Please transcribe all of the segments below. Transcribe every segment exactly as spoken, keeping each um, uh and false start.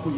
Min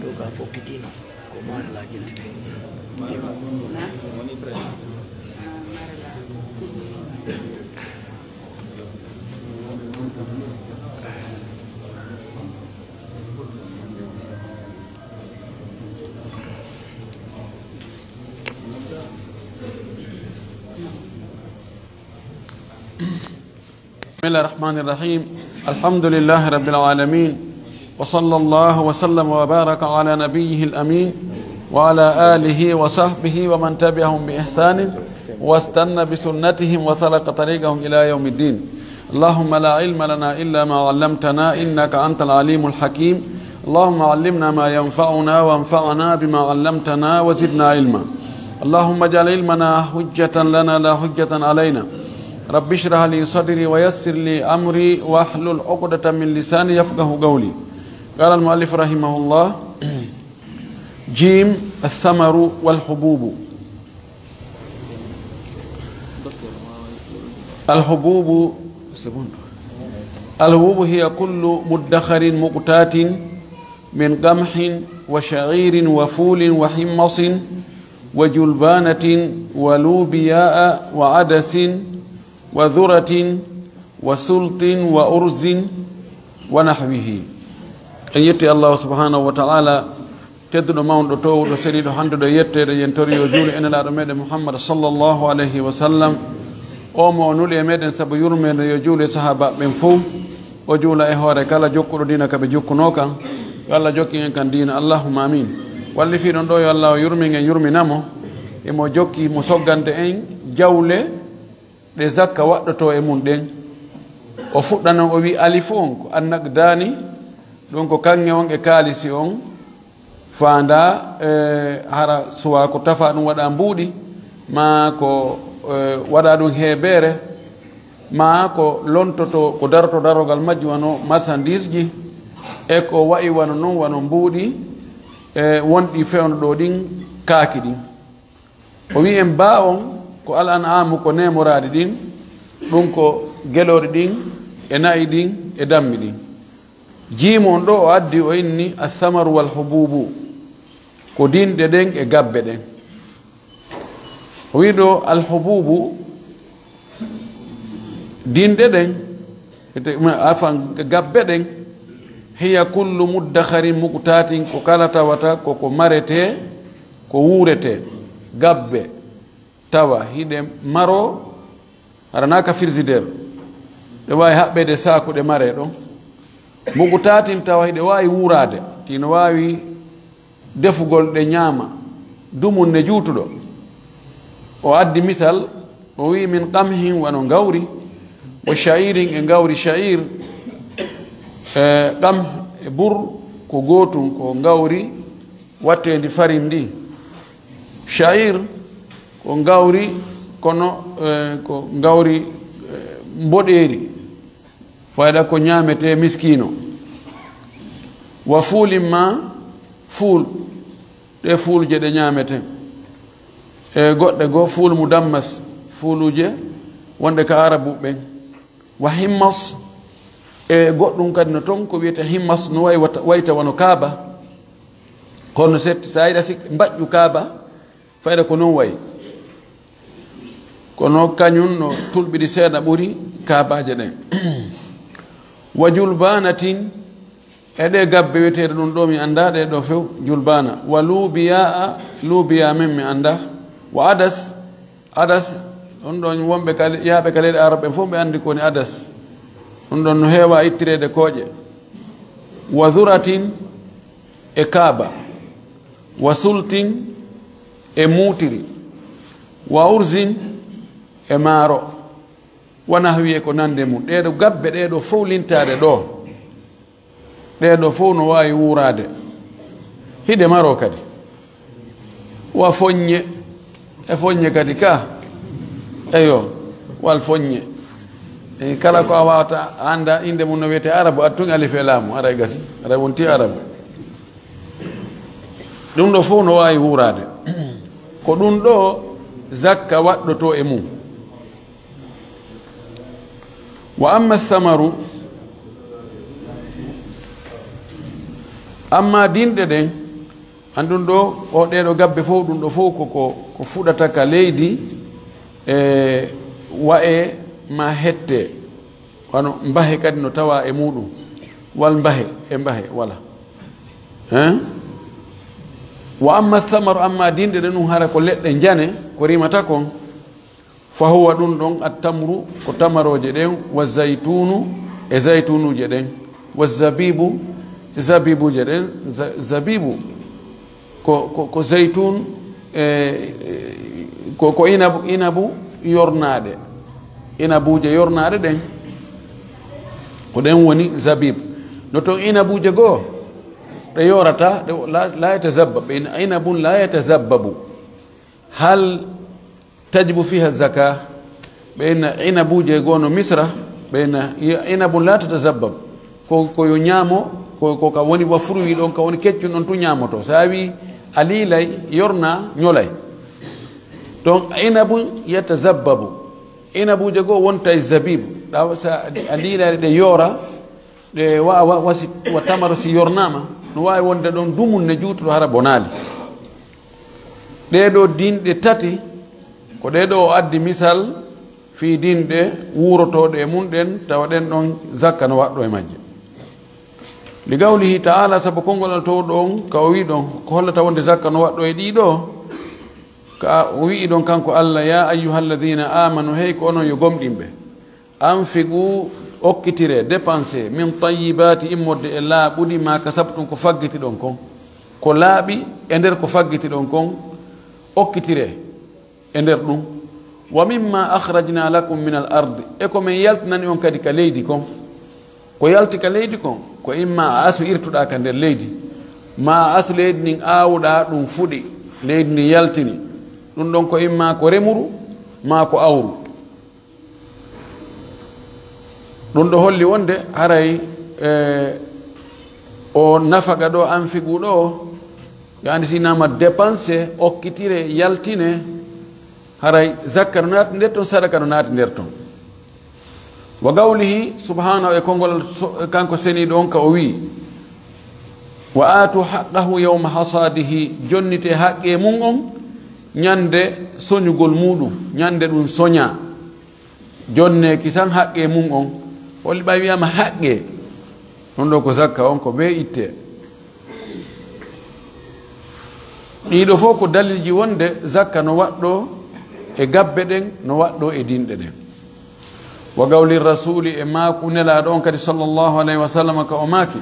ɗo ka fokkitiima ko maɗa lajilti. بسم الله الرحمن الرحيم. الحمد لله رب العالمين، وصلى الله وسلم وبارك على نبيه الأمين وعلى آله وصحبه ومن تبعهم بإحسان واستن بسنتهم وسلك طريقهم إلى يوم الدين. اللهم لا علم لنا إلا ما علمتنا إنك أنت العليم الحكيم. اللهم علمنا ما ينفعنا وانفعنا بما علمتنا وزدنا علما. اللهم اجعل علمنا حجة لنا لا حجة علينا. رب اشرح لي صدري ويسر لي أمري واحلل عقدة من لساني يفقه قولي. قال المؤلف رحمه الله: جيم، الثمر والحبوب. الحبوب، الحبوب هي كل مدخر مقتات من قمح وشعير وفول وحمص وجلبانة ولوبياء وعدس وذرة وسلط وأرز ونحوه. En yetti Allah subhanahu wa ta'ala, tedduɗo, mawɗo, towɗo, seniiɗo, handuɗo e yetteede, yen tori yo juulu e Nelaaɗo meɗen Muhammad sallallahu alayhi wa sallam. O mo o nuli e meɗen sabu yurmeende, yo juulu e sahaabaaɓe ɓen fow. O juula e hoore kala jokkuɗo diina ka ɓe jokkunoo kan. Yo Allah jokkin en kan diina. Allahumma amin. Wallifiiɗon ɗo, yo Allah o yurmin en, yurmina mo. Emo jokki mo soggande en jawle ɗe zakka waɗɗotoo e mum ɗen. O fuɗɗanan, o wi alifu on ko annaqdaani, ɗum ko kaŋŋe on e kaalisi on, faandaa, e, hara suwaa ko tafaa ɗum waɗa mbuuɗi, maa ko, e, waɗa ɗum heebeere, maa ko lontotoo, ko darotoo darorgal majjum wano marsandiisji, e ko wa'i wano non, wano mbuuɗi, e, wonɗi fewndo ɗo ɗin kaaki ɗin. O wi en baa on ko al an'aamu, ko neemoraaɗi ɗin, ɗum ko gelooɗi ɗin, e na'i ɗin, e dammi ɗin. Jiimu on ɗo o addi, o inni athamaru wal hubuubu, ko dinɗe ɗen e gabbe ɗen. O wi ɗo al hubuubu, dinɗe ɗen, ete, ma, afan, gabbe ɗen, hiya kullu muddakharin muqtatin, ko kala tawata ko, ko marete, ko wuurete, gabbe, tawa hiɗe maro, hara na ka frigidaire, ɗe waawi haɓɓeede saaku, ɗe mare ɗon. Muqtatin, tawa hiɗe waawi wuuraade, tino waawi defugol ɗe ñaama, dumun ne juutuɗo. O addi misal, o wi min qamhin, wano ngawri, wa sha'irin, e ngawri sha'ir, e qamh e bur ko gootun, ko ngawri watteendi farin ndi. Sha'ir ko ngawri, kono, e, ko ngawri, e, mboɗeeri. Fayda ko ñaametee miskiino. Wa fuulin ma fuul, ɗe fuuluje ɗe ñaametee. E goɗɗe goo, fuul mudammas, fuuluje wonɗe ka Arabu ɓen. Wa himmas, e goɗɗum kadi no ton ko wiyetee himmas, no wayi wata, wayta wano kaaba. Kono setti, sa yiɗa sik-, mbaƴƴu kaaba, fayda ko non wayi. Kono kañum no tulɓiɗi seeɗa ɓuri kaabaaje ɗen. Wa julbanatin, E ɗe gabbe wiyeteeɗe ɗum ɗo mi anndaa ɗe ɗo few, julbaana. Wa luubiyaa, luubiyaa men mi anndaa. Wa adas, adas, ɗum ɗon wonɓe ka, yaaɓe ka leyɗe Arab ɓe fof ɓe anndi ko woni adas. Ɗum ɗon no heewa ittireede kooƴe. Wa zuratin e kaaba. Wa sultin e muutiri. Wa urzin e maaro. Wa nahwi e ko nande mum. Ɗee ɗo gabbe ɗee ɗo fof lintaaɗe ɗo. Ɗee ɗo fof no waawi wuuraade. Hiɗe maro kadi. Wa foññe. E foññe kadi ka. Eyo. Wal foññe. E kala ko a waawata a annda innde mum no wiyetee arabu, a tun alif e laamu, aray gasi. Aray wonti arabu. Ɗum ɗo fof no waawi wuuraade. Ko ɗum ɗo zakka waɗɗotoo e mum. Wa amma samaru, amma dinɗe ɗen, an ɗum ɗo, o ɗee ɗo gabbe fof, ɗum ɗo fof ko, ko, ko fuɗata ka leydi, e wa'e ma hette, wano mbahe kadi no tawa e muɗum, wal mbahe, e mbahe, wala. Hein? Wa amma samaru, amma dinɗe ɗen ɗum hara ko leɗɗe njane, ko rimata kon, fa huwa ɗum ɗon attamru, ko tamarooje ɗen, wa zaytunu, e zaytunuuje ɗen, wa zabibu, e zabibuuje ɗen, za-, zabibu, ko, ko, ko zaytun, e, e, ko, ko inabu, inabu yornaaɗe, inabuuje yornaaɗe ɗen, ko ɗen woni zabib. No ton inabuuje goo, ɗe yorata, ɗe la, la yatazabbab, in-, inabun la yatazabbabu. Hal tajibu fiha zaka, ɓe inna inabuuje goo no Misra, ɓe inna inabun la tatazabbab, ko, ko yo ñaamo, ko, ko ka woni wa fruit ɗon, ka woni keccun ɗon tun ñaamoto. So a wi a liilay, yorna, ñolay. Donc inabun yatazabbabu, inabuuje goo wontay zabib, ɗa, so a liilay ɗe yoora, ɗe wa, wa, wa si, wa tamaro si yornaama, no waawi wonde ɗon dumun ne juutuɗo hara bonaali. Ɗee ɗoo dinɗe tati, ko ɗee ɗoo o addi misal fii dinɗe wuurotooɗe e mum ɗen, tawa ɗen ɗon zakka no waɗɗoo e majje. Li qawlihi ta'ala, sabu konngol Alla toowɗo on, ka o wi'i ɗon, ko hollata wonde zakka no waɗɗoo e ɗii ɗoo, ka o wi'i ɗon kanko Alla, "Ya ayyuhalladhina amanu, hey ko onon yo gomɗinɓe." Anfiqu, okkitire, dépenser, min tayyibati, immorde e laaɓuɗi, ma kasabtum, ko faggitiɗon kon. Ko laaɓi e nder ko faggitiɗon kon, okkitire e nder ɗum. Wa mimma akhrajna lakum min al ardi, e ko min yaltinani on kadi ka leydi kon. Ko yalti ka leydi kon, ko imma a asu irtuɗa ka nder leydi, ma a asu leydi ndin awuɗa ɗum fuɗi, leydi ndin yaltini. Ɗum ɗon ko imma ko remuru, ma ko awru. Ɗum ɗo holli wonde haray, e, o nafaqa ɗo, anfiqu ɗo, yani si nama dépense, okkitire, yaltine, haray zakka no naati nder ton, sadaka no naati nder ton. Wa qawlihi subhanahu, e konngol so-, kanko seniiɗo on ka o wi'i, "Wa aatu haqqahu yawma hasadihi", jonnite haqqe mum on ñande soñugol muɗum, ñande ɗum soña. Jonne kisan haqqe mum on. Holli ɓay wiyama haqqe. Ɗum ɗo ko zakka on ko bee itte. Ɗiɗo fof ko dalilji wonde zakka no waɗɗo e gabbe ɗen, no waɗɗo e dinɗe ɗen. Wa qawli rasuli, e maaku Nelaaɗo on kadi sallallahu alayhi wa sallam ka o maaki,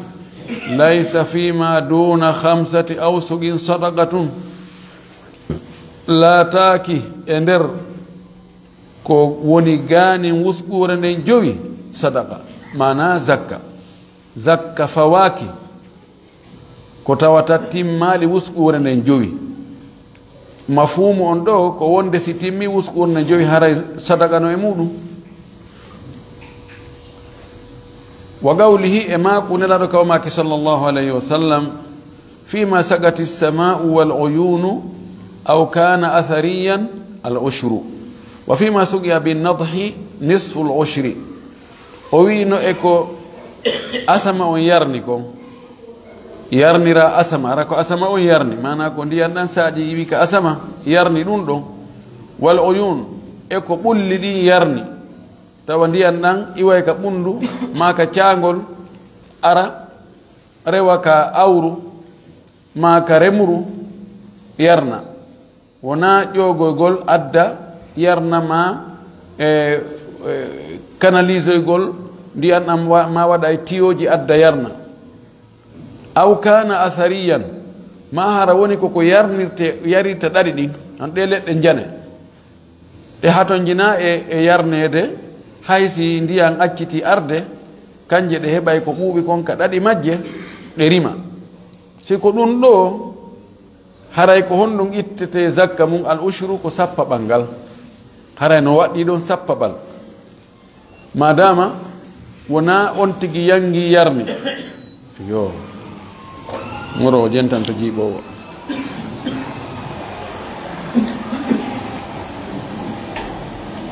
"Laysa fima duna khamsati awsuqin sadaqatun." Laataaki e nder ko woni gaanin wusquure nden jowi sadaqa, maanaa zakka. Zakka fawaaki ko tawata timmaali wusquure nden jowi. Mafhuumu on ɗo ko wonde si timmi wusquure nden jowi haray sadaqa no e muɗum. Wa qawlihi, e maaku Nelaaɗo ka o maaki sallallahu alayhi wa sallam, "Fima saqati sama'u wal uyunu aw kana athariyan al ushru. Wa fima suqiya bin nadhi nisfu al ushri." O wi'no e ko asama on yarni kon. Yarnira asama, ara ko asama on yarni. Maanaa ko ndiyan ɗan saaƴi iwi ka asama, yarni ɗum ɗon. Wal uyun, e ko ɓulli ɗin yarni. Tawa ndiyan ɗan iway ka ɓundu, maa ka caangol, ara rewa ka awru, maa ka remuru yarna. Wonaa ƴoogoygol adda yarna, maa e, e, kanaliisoygol ndiyan ɗan wa-, maa waɗa e tiyooji adda yarna. Aw kaana athariyan, maa hara woni ko ko yarnirte, yarirta ɗaɗi ɗin, an ɗee leɗɗe njane. Ɗe hatonjinaa e, e yarneede, hay si ndiyan accitii arde, kanje ɗe heɓay ko ɓuuɓi kon ka ɗaɗi majje, ɗe rima. Si ko ɗun ɗoo, haray ko honɗun ittetee zakka mun? Al ushru ko sappaɓal ngal. Haray no waɗɗii ɗon sappaɓal. Maadaama wonaa on tigi yangii yarni. Yo. Moro o jentan to jiiɓoowo.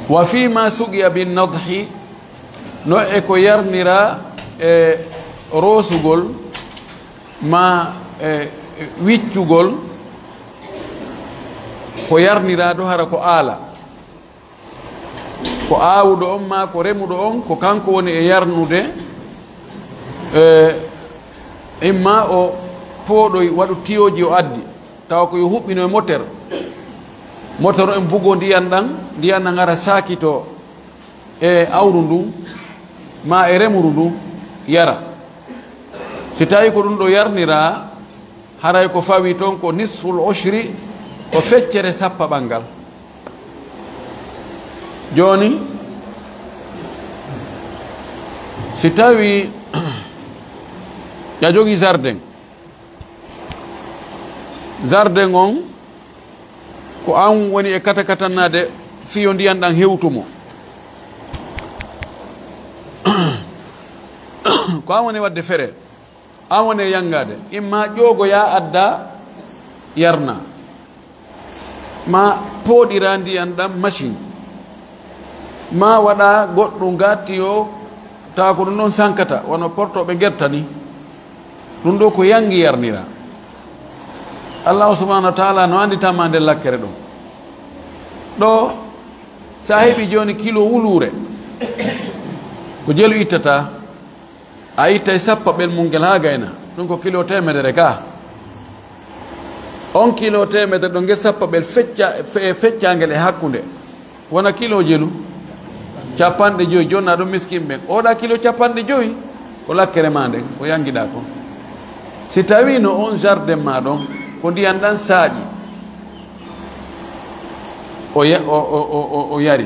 Wa fii ma suqiya bin nadhi, no e ko yarnira e roosugol, maa e wiccugol, ko yarnira do hara ko aala. Ko aawuɗo on maa ko remuɗo on, ko kanko woni e yarnude, e, imma o pooɗoy, waɗu tiyooji o addi, tawa ko yo huɓɓino e moter. Moter en bugo ndiyan ɗan, ndiyan ɗan ara saakito e awru ndun, maa e remuru ndun, yara. Si tawi ko ɗun ɗoo yarniraa, haray ko fawi ton ko nisful ushri, ko feccere sappaɓal ngal. Jooni, si tawi a jogii jardin, jardin on ko an woni e katakatannaade fii yo ndiyan ɗan hewtu mo. Ko an woni waɗde fere. An woni e yangaade. Imma ƴoogoyaa adda yarna. Maa pooɗiraa ndiyan ɗan machine. Maa waɗaa goɗɗun ga tiyo, tawa ko ɗun ɗon sankata, wano portooɓe gerta ni. Ɗun ɗoo ko yangi yarniraa. Allahu subhanahu wa ta'ala no anndita ma nder lakkere ɗon. Ɗoo, si a heɓii jooni kilo wuluure, ko jelu ittataa, a ittay sappaɓel mun ngel haa gayna, ɗun ko kilo teemedere ka. On kilo teemedere ɗon, ngel sappaɓel fecca, fe-, feccaangel e hakkunde. Wona kilo jelu, capanɗe jowi, jonna ɗum miskin ɓen. Oɗa kilo capanɗe jowi, ko lakkere maa nden, ko yangiɗaa kon. Si tawii no on jardin maa ɗon, ko ndiyan ɗan saaƴi, o ya-, o, o, o, o, o yari.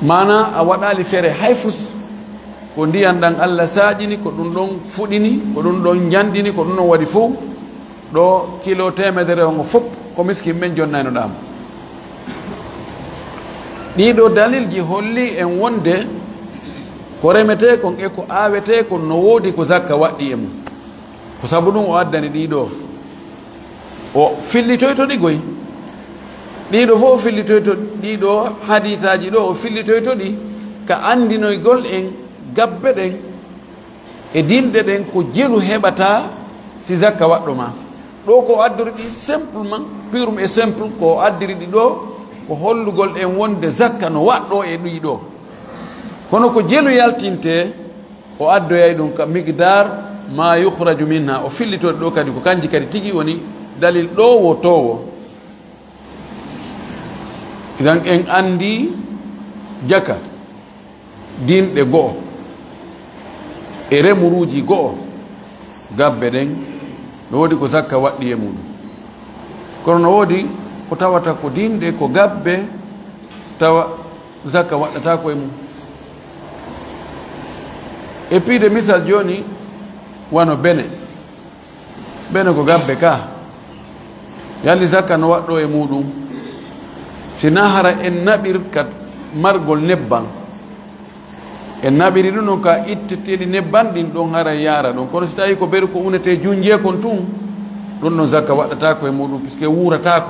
Maanaa a waɗaali fere hay fus, ko ndiyan ɗan Alla saaƴini, ko ɗun ɗon fuɗini, ko ɗun ɗon njanɗini, ko ɗun ɗon waɗi fow. Ɗoo kilo teemedere on, o fof ko miskin ɓen jonnaynoɗaa mo. Ɗii ɗoo dalilji holli en wonde ko remetee kon e ko aawetee kon no woodi ko zakka waɗɗii e mun. Ko sabu ɗun o addani ɗii ɗoo. O fillitoyto ɗi goy. Ɗii ɗoo fof o fillitoyto, ɗii ɗoo hadiisaaji ɗoo o fillitoyto ɗi ka anndinoygol en gabbe ɗen e dinɗe ɗen ko jelu heɓata si zakka waɗɗo ma. Ɗoo ko o addori ɗi simplement, pur et simple, ko o addiri ɗi ɗoo ko hollugol en wonde zakka no waɗɗoo e ɗii ɗoo. Kono ko jelu yaltintee, o addoyay ɗum ka miqdar ma yukhraju minha, o fillitoɗi ɗo kadi ko kanji kadi tigi woni dalil ɗo wo to wo. Idan en andi jaka dinɗe go'o e remuruji go'o, gabbe ɗen no wodi ko zakka waɗɗi e muɗum, kono no wodi ko tawata ko dinɗe ko gabbe tawa zakka waɗɗata ko e mum. E piide misal jooni, wano bene. Bene ko gabbe ka. Yalli zakka no waɗɗo e muɗum? Si na hara en naɓir ka margol nebban. En naɓiri ɗum ɗon ka ittetteɗi nebban ɗin ɗon hara yaara ɗon. Kono si tawi ko beru ko unete junjee kon tun, ɗum ɗon zakka waɗɗata ko e muɗum, puisque wuurata ko.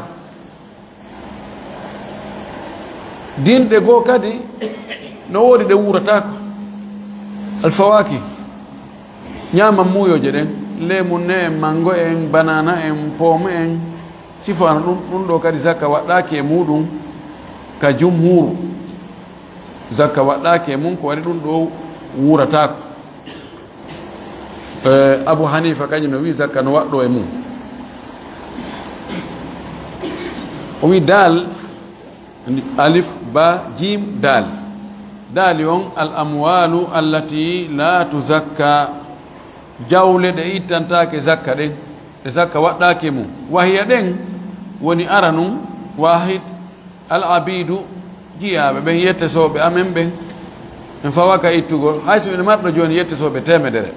Dinɗe goo kadi no woodi ɗe wuurataako. Alfawaaki, ñaaman muuyooje ɗen, leemun ne en, mango en, banana en, pomme en, sifaano ɗum, ɗum ɗo kadi zakka waɗɗaaki e muɗum ka jumhuuru. Zakka waɗɗaaki e mum ko waɗi ɗum ɗo wuurataako. Eh, Abu Hanifa kañum no wi zakka no waɗɗo e mum. O wi dal, alif, ba, jim, dal. Dali on al amwalu allati la tuzakka, jawle ɗe ittantaake zakka ɗen, ɗe zakka waɗɗaake mum. Wahiya ɗen woni aranun, wahid, al abidu, jiyaaɓe ɓen, yettesooɓe amen ɓen, en fawaka ittugol, hay so miɗo marɗo jooni yettesooɓe teemedere.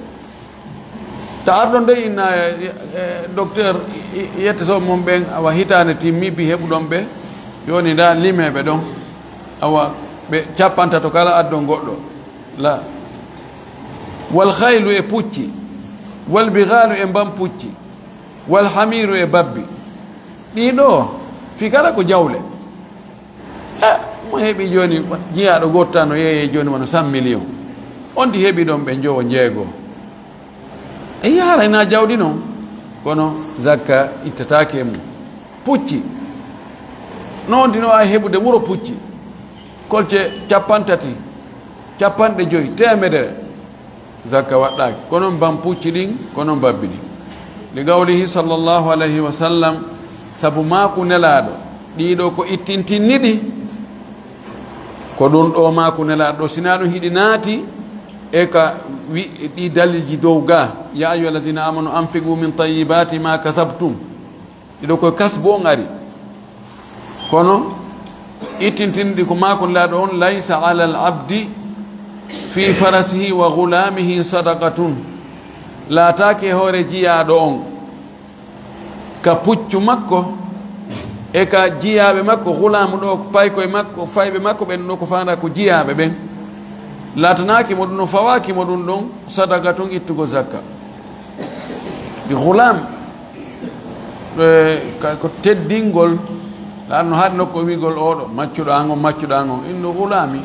Ta ardon de inna, eh, eh, docteur, i-, i-, yettesooɓe mon ɓen, awa hitaande timmi, bi heɓuɗon ɓe, jooni nda limeeɓe ɗon, awa ɓe cappantato kala addon goɗɗo. La. Wal khaylu e pucci, wal bighalu e mbam pucci, wal hamiru e babbi. Ɗii ɗoo, fii kala ko jawle. Eh, mo heɓi jooni, jiyaaɗo gooto tan no yeeyee jooni wano cent millions. On ti heɓi ɗon ɓe jowo, jeego. E yaara ina jawdi non, kono zakka ittataake e mum. Pucci, no on ti no waawi heɓude wuro pucci, kolce cappanɗe tati, cappanɗe joyi, teemedere. Zakka waɗɗaaki. Ko noon bam pucci ɗin, ko noon babbi ɗin. Li qawlihi sallallahu alayhi wa sallam, sabu maaku Nelaaɗo, ɗii ɗoo ko ittintinni ɗi. Ko ɗum ɗoo maaku Nelaaɗo ɗoo, sinaa ɗum hiɗi naati e ka wi-, ɗi dalilji dow ga, "Ya ayyuha allazina amanu anfiqu min tayyibati ma kasabtum." Ɗiɗo ko kasbu on ari. Kono ittintinɗi ko maakon laaɗo on, "Laysa ala al abdi fi farasihi wa ghulamihi sadaqatun." Laataake e hoore jiyaaɗo on ka puccu makko e ka jiyaaɓe makko, ghulamu ɗo, paykoye makko, fayɓe makko ɓen ɗo ko faanda ko jiyaaɓe ɓen. Laatanaaki mo ɗum, no fawaaki mo ɗum ɗon sadaqatun, ittugo zakka. Bi ghulam, eh, ka-, ko teddingol, laatno haade nokku o wi'gol, "Oɗo, maccuɗo an on, maccuɗo an on." Inno ghulami,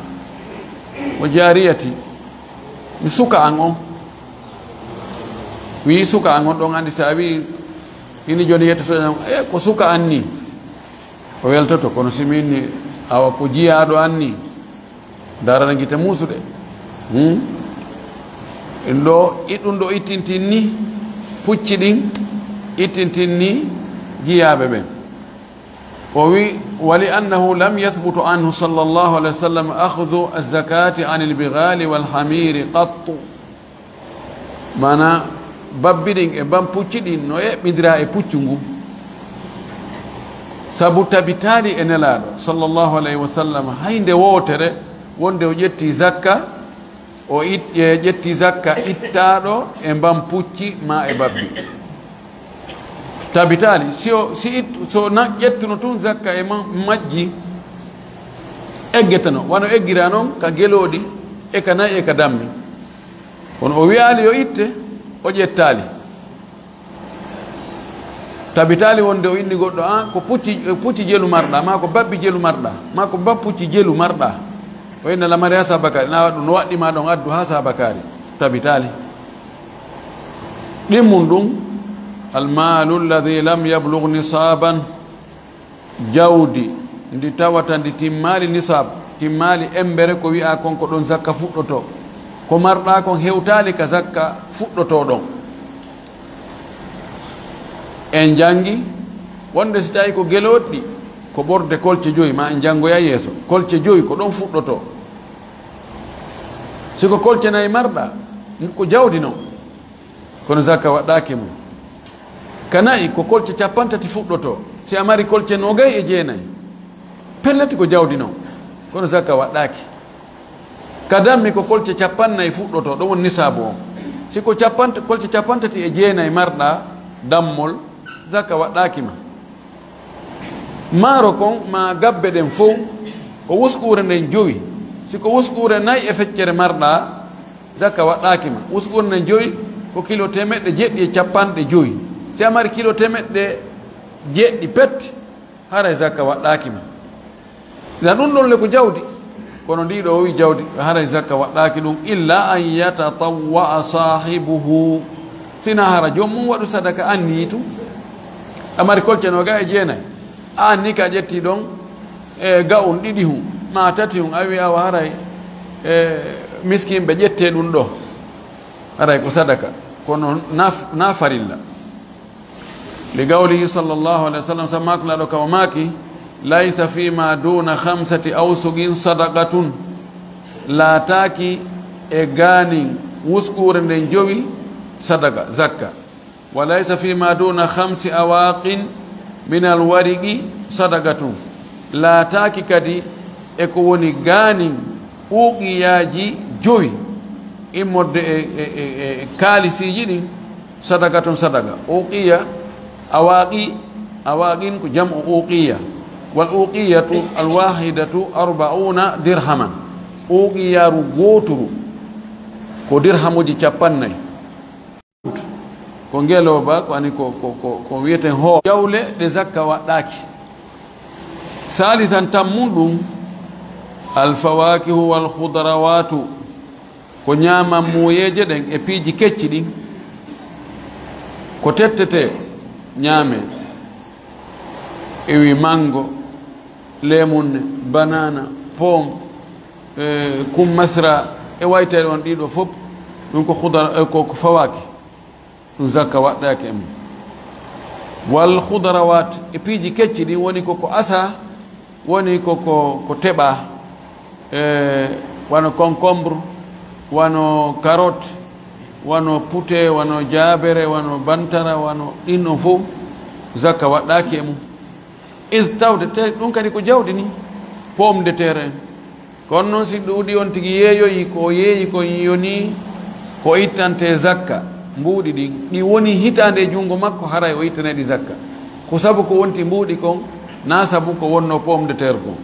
o jariyati, mi suka an on. Wi suka an on, ɗon andi sa wi, ini joni yetto so ɗon, eh, ko suka an ni. O weltoto, kono si mi inni, awa ko jiyaaɗo an ni. Darana gite muusuɗe. Hmm? Ɗum ɗo, i-, ɗum ɗo ittintinni pucci ɗin, ittintinni jiyaaɓe ɓen. O wi, "Wa li annahu lam yathbutu anhu sallallahu alayhi wa sallam akhdhu az-zakati anil bighali wal hamiri qattu." Maana, babbi ɗin e bam pucci ɗin no eɓɓindira e puccu ngu. Sabu tabitaali e Nelaaɗo, sallallahu alayhi wa sallam, hay nde wootere wonde o ƴetti zakka, o it-, e ƴetti zakka ittaaɗo e mbam pucci maa e babbi. Tabitaali, si o, si it-, so na ƴettuno tun zakka e ma-, majji, eggeteno, wano eggira non ka gelooɗi, e ka na'i, e ka dammi. Kono o wi'aali yo itte, o ƴettaali. Tabitaali wonde o inni goɗɗo, "An, ko pucci, pucci jelu marɗa, maa ko babbi jelu marɗa, maa ko bab pucci jelu marɗa." O inna lamari haa sabakaari, na waɗu no waɗɗi ma ɗon addu haa sabakaari. Tabitaali. Ɗimmun ɗum, "Al malu alladhi lam yablugh nisaban." Jawdi ndi tawata ndi timmaali nisab, timmaali embere, ko wi'a kon ko ɗon zakka fuɗɗoto. Ko marɗa kon hewtaali ka zakka fuɗɗoto ɗon. En jangi wonde si tawi ko gelooɗi, ko ɓorde kolce joyi, ma en jangoya yeeso. Kolce joyi ko ɗon fuɗɗoto. Si ko kolce nayi marɗa, ko jawdi non. Kono zakka waɗɗaaki mum. Ka na'i ko kolce cappanɗe tati fuɗɗoto. Si a mari kolce noogay e jeenayi, pellet ko jawdi non. Kono zakka waɗɗaaki. Ka dammi ko kolce cappannayi fuɗɗoto, ɗon woni nisaabu on. Si ko cappanɗe, kolce cappanɗe tati e jeenayi marɗa dammol, zakka waɗɗaaki ma. Maaro kon maa gabbe ɗen fow, ko wuskuure nden jowi. Si ko wuskuure nayi e feccere marɗa, zakka waɗɗaaki ma. Wuskuure nden jowi ko kilo teemeɗɗe jeɗɗi e cappanɗe jowi. Si a mari kilo teemeɗɗe jeɗɗi pet, haray zakka waɗɗaaki ma. Ila ɗum ɗon le ko jawdi. Kono ndi ɗo o wi jawdi, haray zakka waɗɗaaki ɗum, illa an yatatawwa sahibuhu. Sina hara joom mum waɗu sadaka anniyi tun. A mari kolce noga e jeenayi. A anni ka ƴetti ɗon, e ga'un ɗiɗi hun, ma tati hun, a wi awa haray, e miskinɓe ƴette ɗum ɗo. Haray ko sadaka. Kono naf-, na farilla. Li qawlihi sallallahu alayhi wa sallam, sabu maaki Nulaaɗo ka o maaki, "Laysa fima duna khamsati awsuqin sadaqatun." Laataaki e gaanin wuskuure nden jowi sadaka, zakka. "Wa laysa fima duna khamsi awaqin min alwariqi sadaqatun." Laataaki kadi e ko woni gaanin uuqiyaaji jowi immorde e, e, e, e kaalisiiji ɗin, sadaqatun, sadaqa. Uuqiya, awaqi, awaqin ko jam'u uuqiya. Wal uuqiyatu alwahidatu arba'una dirhaman. Uuqiyaaru gooturu ko dirhamuji cappannayi. Ko ngelooba, ko ani ko, ko, ko, ko wiyeten hoo. Jawle ɗe zakka waɗɗaaki. Salisan, tammun ɗum, alfawakihu wal khudrawatu, ko ñaaman muuyeeje ɗen e piiji kecci ɗin, ko tettetee ñaamee. Iwi mango, lemunne, banana, pomme, e, kum masra, e waytere on ɗiɗo fof, ɗum ko khudra, e, ko, ko fawaaki. Ɗum zakka waɗɗaaki e mum. Wal khudrawat, e piiji kecci ɗin woni ko, ko asa, woni ko, ko, ko teɓa, e, wano concombre, wano carotte, wano pute, wano jaabere, wano bantara, wano ɗin ɗon fof, zakka waɗɗaaki e mum. Is tawde, te ɗum kadi ko jawdi ni, pomme de terre en. Kono noon, si ɗuuɗi on tigi yeeyoyi ko o yeeyi kon, yoni ko ittante zakka, mbuuɗi ɗin, ɗi woni hitaande e junngo makko, haray o ittanay ɗi zakka. Ko sabu ko wonti mbuuɗi kon, na sabu ko wonno pomme de terre kon.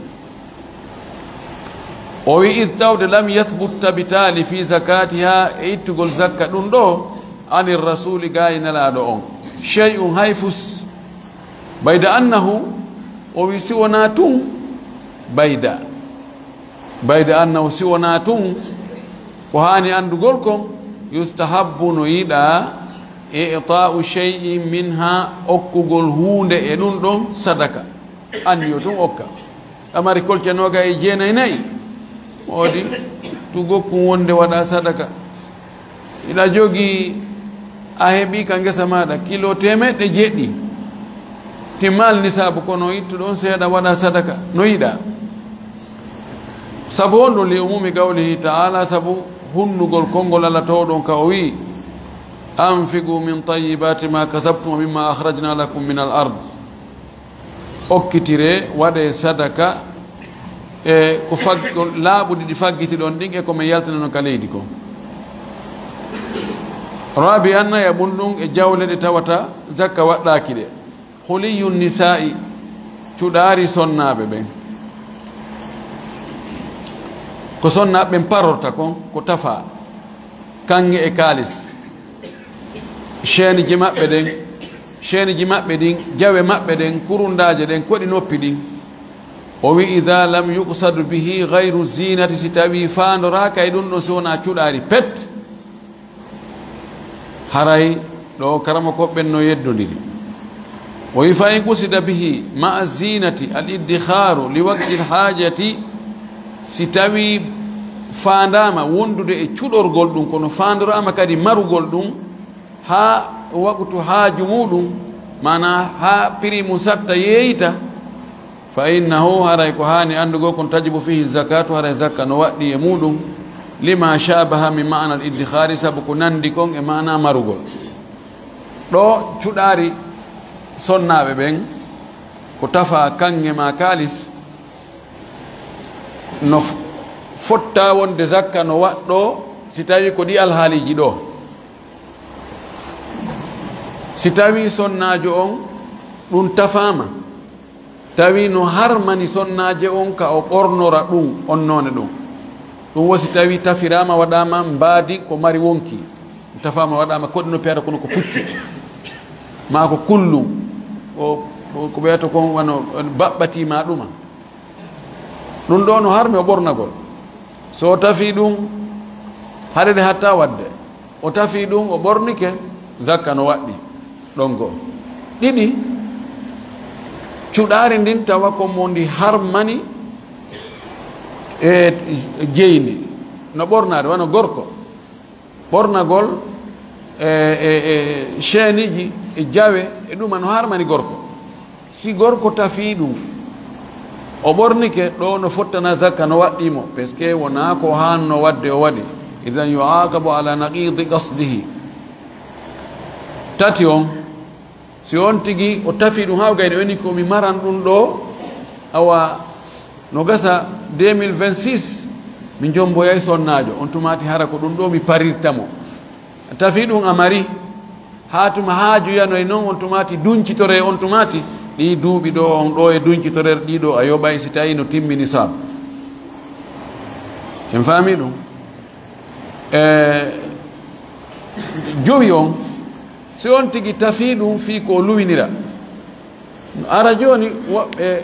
O wi, "Id tawde lam yathbut tabitaali fi zakatiha e ittugol zakka ɗum ɗo, anir rasuli gaa e Nelaaɗo on. Shay'un hay fus." Bayda annahu, o wi, "Si wonaa tun, bayda." Bayda annahu, si wonaa tun, ko haani anndugol kon, yustahabbu, no yiɗaa, i'taa'u shay'in minha, okkugol huunde e ɗum ɗon sadaka. Anniyo tun okka. A mari kolce nooga e jeenay nayi. Moodi, tu gokkun wonde waɗa sadaka. Hiɗa jogii, a heɓii ka ngesa maaɗa kilo teemeɗɗe jeeɗiɗi. Timmaali nisaabu, kono ittu ɗon seeɗa waɗa sadaka. No yiɗaa. Sabu honɗum? Li umumi qawlihi ta'ala, sabu hunnugol konngol Alla towɗon ka o wi'i, "Anfiqu min tayyibati ma kasabtum wa mimma akhrajna lakum min al ard." Okkitire, waɗe sadaka, e ko fag-, ko laaɓuɗi ɗi faggitiɗon ɗin, e ko men yaltinanon ka leydi kon. Rabi'an, nayaɓun ɗum e jawle ɗe tawata zakka waɗɗaaki ɗe. Huliyun nisa'i, cuɗaari sonnaaɓe ɓen. Ko sonnaaɓe ɓen parorta kon, ko tafa, kaŋŋe e kaalis. Ceeniji maɓɓe ɗen, ceeniji maɓɓe ɗin, jawe maɓɓe ɗen, kurundaaje ɗen, koɗi noppi ɗin. O wi, "Idha lam yuqsad bihi ghayru zinati", si tawi faandoraaka e ɗum ɗon, si wonaa cuɗaari pet, haray ɗo karamokooɓe ɓen no yeddondiri. O wi, "Fa in qusida bihi ma'a zinati al iddikharu li waqti al hajati", si tawi faandaama wondude e cuɗorgol ɗum, kono faandoraama kadi marugol ɗum, haa waqtu haaju muɗum, maanaa haa prix mum satta yeeyita, fa innahu, haray ko haani anndugol kon, tajibu fihi zakatu, haray zakka no waɗɗi e muɗum, lima shabaha min ma'na al-iddikhari, sabu ko nanndi kon e maanaa marugol. Ɗo cuɗaari sonnaaɓe ɓen, ko tafa kaŋŋe maa kaalis, no f-, fotta wonde zakka no waɗɗoo si tawi ko ɗi alhaaliiji ɗo. Si tawii sonnaajo on ɗum tafaama, tawi no harmani sonnaajo on ka o ɓornora ɗum on noone ɗum. Ɗum wo si tawii tafiraama, waɗaama mbaadi ko mari wonki, tafaama, waɗaama koɗi no piyata kono ko puccu, maa ko kullum, o, o, ko ɓeyata kon wano baɓɓatii maa ɗuma. Ɗum ɗo no harmi o ɓornagol. So o tafii ɗum, haɗe nde hatta waɗde. O tafii ɗum, o ɓornike, zakka no waɗɗi. Ɗon goo. Ɗiɗi, cuɗaari ndin tawa ko mo ndi harmani e jeyndi. No ɓornaade, wano gorko. Ɓornagol e, e, e chaîneji, e jawe, e ɗuma no harmani gorko. Si gorko tafi ɗum, o ɓornike, ɗo no fottana zakka, no waɗɗii mo, parce que wonaa ko haanno waɗde o waɗi. Idan yuaqabu ala naqidi qasdihi. Tati on, si on tigi o tafi ɗum haa o gayni, o inni ko mi maran ɗum ɗo, awa no gasa deux mille vingt-six, mi jomboyay sonnaajo, on tumaati hara ko ɗum ɗo mi parirta mo. Tafi ɗum a mari, haa tuma haaju yanoy noon, on tumaati duncitore, on tumaati ɗi duuɓi ɗo, on ɗo e duncitorere ɗi ɗo, a yoɓay si tawi no timmi nisab. En faami ɗum? E jowi on, si on tigi tafi ɗum fii ko o luwinira. No ara jooni, woɓɓe,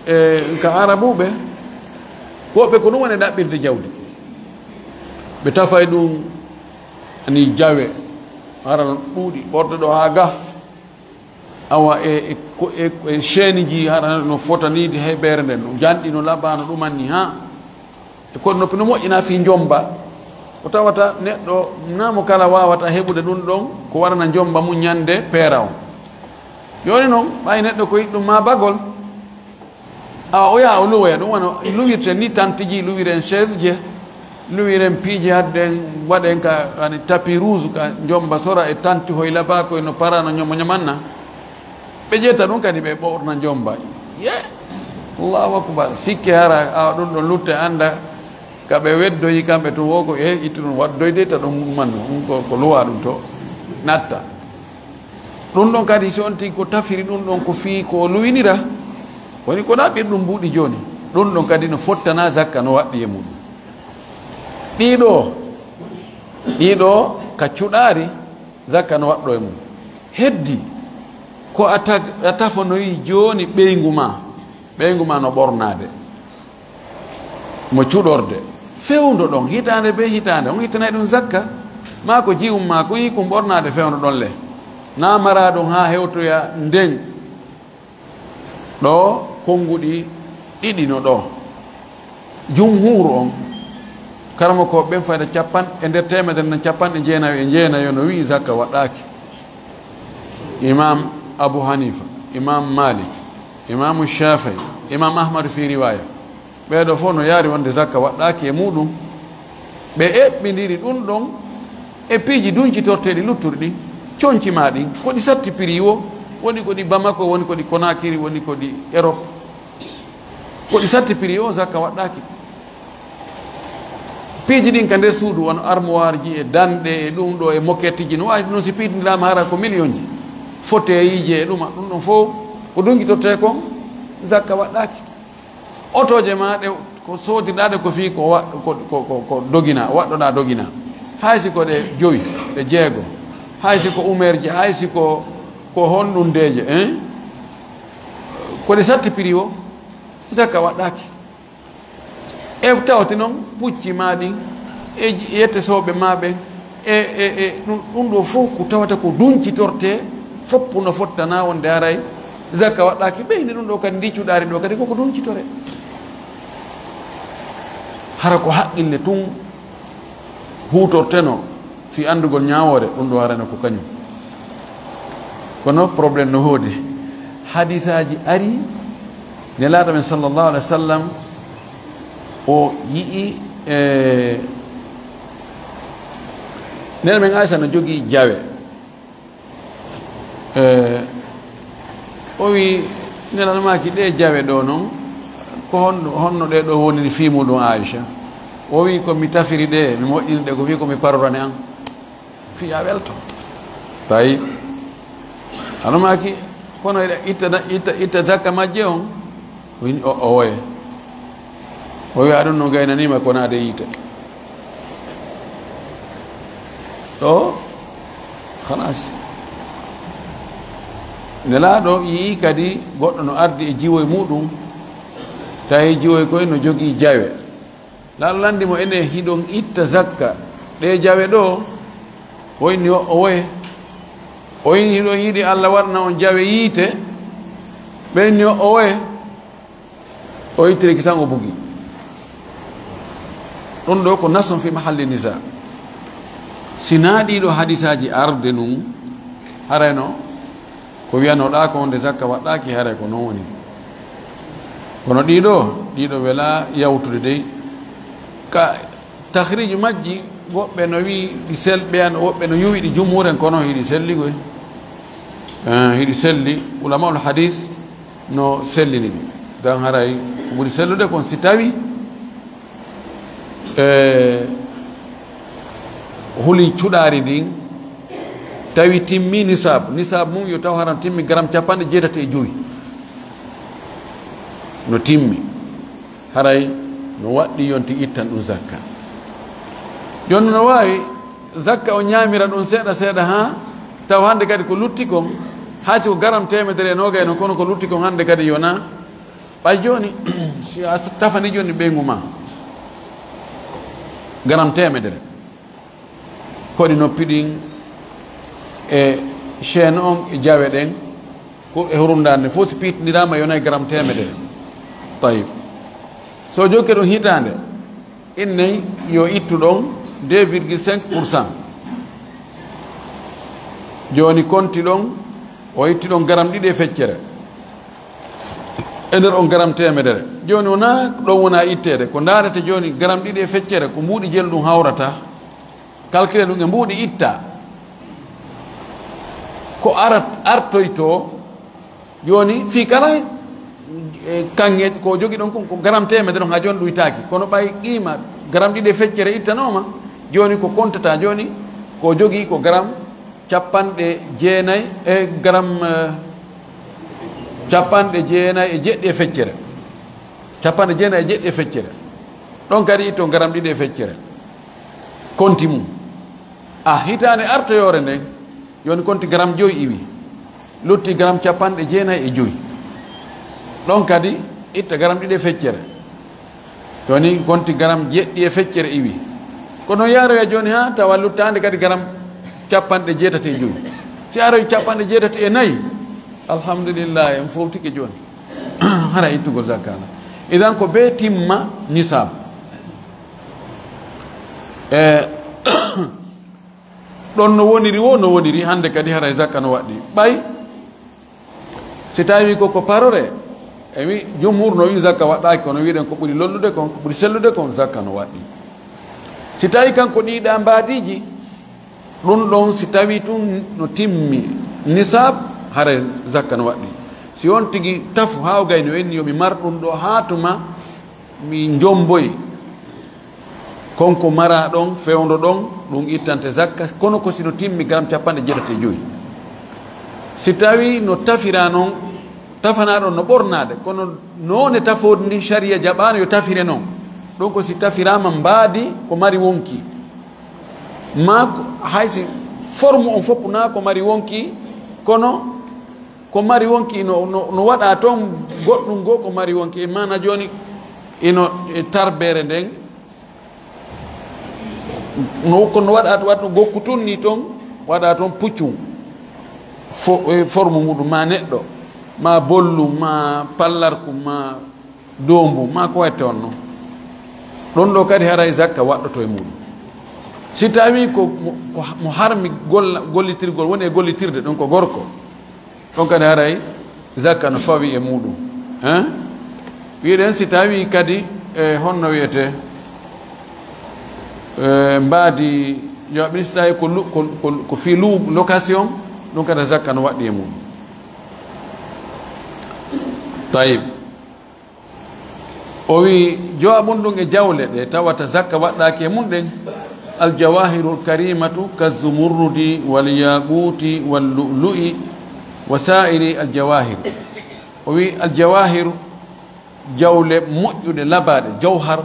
e, ka Arabuɓe, woɓɓe ko ɗum woni ɗaɓɓirde jawdi. Ɓe tafay ɗum ni jawe, hara no ɗuuɗi, ɓorɗe ɗo haa ga. Awa e, e, ko, e, e chaîneji, hara no fotaniide heɓeere nden, no janɗi, no labaa, no ɗuman ni, haa. E koɗo noppi no moƴƴina fii njomba. Ko tawata neɗɗo, naa mo kala waawata heɓude ɗum ɗon, ko warana njomba mum ñande peera on. Jooni noon, ɓay neɗɗo ko yiɗi ɗum maa bagol, awa o yaha o luwoya ɗum, wano luwirten ni tantiji, luwiren chaise je, luwiren piiji hadden, waɗen ka, ani, tapis rouge ka njomba sora e tanti hoy labaa koy no para no ñomo ñamanna. Ɓe ƴetta ɗum kadi ɓe ɓorna njomba. Ye! Allahu akbar. Sikke hara, awa ɗum ɗon lutte annda ka ɓe weddoyi kamɓe tun wo ko e ittu ɗum waddoyde ta ɗum man ɗum ko, ko luwa ɗum to natta. Ɗum ɗon kadi si on tigi ko tafiri ɗum ɗon ko fii ko o luwinira, woni ko ɗaɓɓir ɗum mbuuɗi jooni. Ɗum ɗon kadi no fottana zakka no waɗɗi e muɗum. Ɗiɗo, ɗiɗo ka cuɗaari, zakka no waɗɗo e mum. Heddi ko a tag-, a tafonoyi jooni ɓeyngu ma, ɓeyngu ma no ɓornaade, mo cuɗorde, fewndo ɗon, hitaande be hitaande, on ittanay ɗum zakka, maa ko jiwum ma, ko yikum ɓornaade fewndo ɗon le, na mara ɗum haa hewtoya nden. Ɗo konnguɗi ɗiɗi no ɗo. Jumhuuru on, karamokooɓe ɓen fayda capan-, e nder teemedere nden capanɗe jeenayo e jeenayo no wi'i zakka waɗɗaaki. Imam Abu Hanifa, Imam Malik, Imamu Shafii, Imam Ahmad fii riwaaya. Ɓee ɗoo fof no yaari wonde zakka waɗɗaaki e muɗum. Ɓe eɓɓindiri ɗum ɗon e piiji duncitorteeɗi luttuɗi ɗin, conci maa ɗin, ko ɗi satti prix wo, woni ko ɗi Bamako, woni ko ɗi Conakry, woni ko ɗi Europe. Ko ɗi satti prix wo, zakka waɗɗaaki. Piiji ɗin ka nder suudu, wano armoire ji e danɗe e ɗum ɗo e moquette ji, no waawi noon si piidindiraama hara ko million ji. Fauteuil ji e ɗuma, ɗum ɗon fof ko duncitortee kon, zakka waɗɗaaki. Otooje maa ɗe ko soodirɗaa ɗe ko fii ko wa-, ko, ko, ko, ko doginaa, waɗɗoɗaa doginaa. Hay si ko ɗe jowi, ɗe jeego. Hay si ko umerje, hay si ko, ko honɗundeeje, hein? Ko ɗe satti prix wo, zakka waɗɗaaki. E tawti noon pucci maa ɗin, e j-, yette sooɓe maa ɓen, e, e, e ɗum, ɗum ɗo fof ko tawata ko duncitortee, fof no fottana wonde haray zakka waɗɗaaki. Ɓeyni ɗum ɗo kadi, ndi cuɗaari ɗo kadi koko duncitore. Hara ko haqqille tun huutorteno fii anndugol ñaawoore, ɗum ɗo harana ko kañum. Kono problème no woodi. Hadisaaji ari, Nelaaɗo men sallallahu alaihi wasallam, o yi'i, e, Nelaaɗo men Aisha no jogii jawe. E, o wi, Nelaaɗo maaki, "Ɗee jawe ɗo noon, ko honno, honno ɗee ɗo woniri fii muɗum, Aisha?" O wi, "Ko mi tafiri ɗe, mi moƴƴini ɗe, ko fii ko mi parorani an." Fii a welto. Tawi. Nelaaɗo maaki, "Kono eɗa itta, itta, itta zakka majje on?" O wi'i, "O, owoye." O wi'a, "Ɗum no gaynaniima ko naade yiite." Ɗo, halas. Nelaaɗo yi'i kadi goɗɗo no ardi e jiwoy muɗum, tawi jiwoy koy no jogii jawe. Nelaaɗo lanndi mo, "Ene hiɗon itta zakka ɗe jawe ɗo?" O inni, "O, owoye." O inni, "Hiɗon yiɗi Alla waɗana on jawe yiite?" Ɓe inni, "O, owoye." O ittiri kisan o bugi. Ɗum ɗo ko nasun fi mahalli nisa. Si naa ɗiiɗo hadisaaji arde nun, harayno ko wiyanoɗaa ko wonde zakka waɗɗaaki, haray ko non woni. Kono ɗiiɗo, ɗiiɗo wela yawtude dey. Ka tahriji majji, woɓɓe no wi'i ɗi sel-, ɓeyan, woɓɓe no yuwi ɗi jumhuren, kono hiɗi selli koy. Eh, hiɗi selli, ulamaul hadis no sellini ɗi. Dan haray ko ɓuri sellude kon si tawi, eh, huli cuɗaari ndin, tawi timmi nisab, nisab mum yo taw haran timmi garam capanɗe jeetati e jowi. No timmi, haray no waɗɗi yonti ittan ɗum zakka. Jooni no waawi zakka o ñaamira ɗum seeɗa seeɗa haa taw hannde kadi ko lutti kon, haa si ko garam teemedere e noogay non, kono ko lutti kon hannde kadi yona. Ɓay jooni, si a tafani jooni ɓeyngu ma, garam teemedere, koɗi noppi ɗin e chaîne on e jawe ɗen, ko e hurundaande fof si piitiniraama yonay garam teemedere. Tayib. So jokke ɗum hitaande, innay yo ittu ɗon deux virgule cinq pour cent. Jooni konti ɗon, o itti ɗon garam ɗiɗi e feccere. E nder on garam teemedere. Jooni wonaa ɗon wona itteede. Ko ndaarete jooni garam ɗiɗi e feccere, ko mbuuɗi jelu ɗum hawrata. Calcule ɗum e mbuuɗi itta. Ko arat-, artoyto jooni fii kala, e, kaŋŋe ko jogi ɗon kon ko garam teemedere on, haa jooni ɗuytaaki. Kono ɓay qiima garam ɗiɗi e feccere ittanooma, jooni ko kontata jooni ko jogi ko garam capanɗe jeenay e garam, eh, capanɗe jeenay e jeɗɗi e feccere. Capanɗe jeenay e jeɗɗi e feccere. Ɗon kadi itton garam ɗiɗi e feccere. Konti mum. A hitaande artoyoore nden, jooni konti garam jowi iwi. Lutti garam capanɗe jeenay e jowi. Ɗon kadi itta garam ɗiɗi e feccere. Jooni konti garam jeɗɗi e feccere iwi. Ko non yaaroya jooni haa tawa luttaande kadi garam capanɗe jeetati e jowi. Si aroy capanɗe jeetati e nayi, alhamdulillahi, en fowtike jooni. Hara ittugol zakka na. Idan ko bee timma nisab. E, ɗon no woniri wo, no woniri hannde kadi haray zakka no waɗɗi. Ɓay, si tawi ko, ko parore, e wi, jumhur no wi zakka waɗɗaaki, kono wiɗen ko ɓuri lollude kon, ko ɓuri sellude kon, zakka no waɗɗi. Si tawi kanko ɗiiɗa mbaadiiji, ɗum ɗon si tawi tun no timmi nisab, haray zakka no waɗɗi. Si on tigi tafu haa o gayni o inni yo mi mar ɗum ɗo haa tuma mi jomboy. Kon ko mara ɗon, fewndo ɗon, ɗum ittante zakka, kono ko si no timmi garam capanɗe jeetati e jowi. Si tawi no tafira non, tafana ɗon no ɓornaade, kono noone tafoodi ndi sharia jaɓaano yo tafire non. Ɗum ko si tafiraama mbaadi ko mari wonki. Ma ko, hay si forme on fof na ko mari wonki, kono ko mari wonki no, no, no waɗa toon goɗɗum goo ko mari wonki. E maana jooni ino e tarbere nden, no, kono waɗa, waɗa gokku tun ni toon, waɗa toon puccum. Fo-, e forme muɗum, ma neɗɗo, ma bollu, ma pallarku, ma doombu, ma ko watte on non. Ɗon ɗo kadi haray zakka waɗɗoto e muɗum. Si tawi ko mo, ko mo harmi golla-, gollitirgol, woni e gollitirde ɗum ko gorko, ɗon kadi haray zakka no fawi e muɗum. Hein? Wiɗen si tawi kadi, e, honno wiyete, e, mbaadi, yo ɓe si tawi ko lu-, ko, ko, ko fii lu-, location, ɗum kadi zakka no waɗɗi e muɗum. Tayib. O wi'i, jowabun ɗum e jawle ɗe tawata zakka waɗɗaaki e mum ɗen, aljawahirul karimatu kazumurrudi wal yaquti wal lu'lu'i wa sa'iri aljawahir. O wi'i, aljawahir, jawle moƴƴuɗe labaaɗe, jawhar,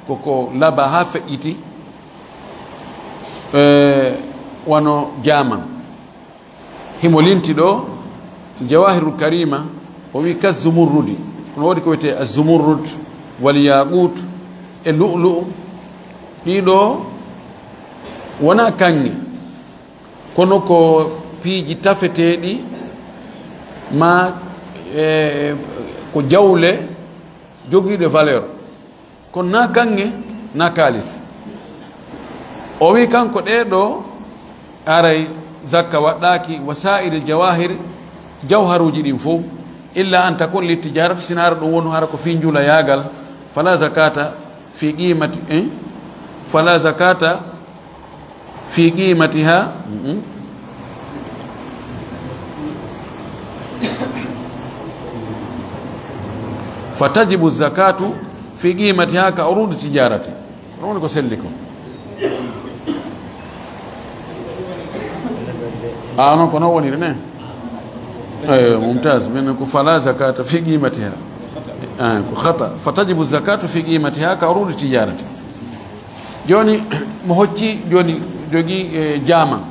ko ko labaa haa feƴƴiti, e, wano jaaman. Himo linti ɗo Jawahirul Karima, o wi ka zumurrudi. Kono woodi ko wiyetee azumurrud, wal yaqut, e lu'lu'u. Ɗiɗo wona kaŋŋe, kono ko piiji tafeteeɗi, ma, e, ko jawle jogiiɗe valeur. Kono na kaŋŋe, na kaalis. O wi kanko ɗee ɗo Aray zakka waɗɗaaki wa sa'iril jawahir, jawharuuji ɗin fof, illa an takun li tijarati, sina ara ɗum wonu hara ko fii njuulayaagal, fala zakata fi qimati, eh? Fala zakata fi qimatiha, mm-mm. Fa tajibu zakatu fi qimatiha ka urudi tijarati. Ko ɗum woni ko selli ko. A non ko non woniri ne. Eyo, mumtaz. Min ko fala zakata fi qimatiha. Ah, ko khata. Fa tajibu zakatu fi qimatiha ka urudi tijarati. Jooni, mo hocci, jooni, jogi, eh, jaaman.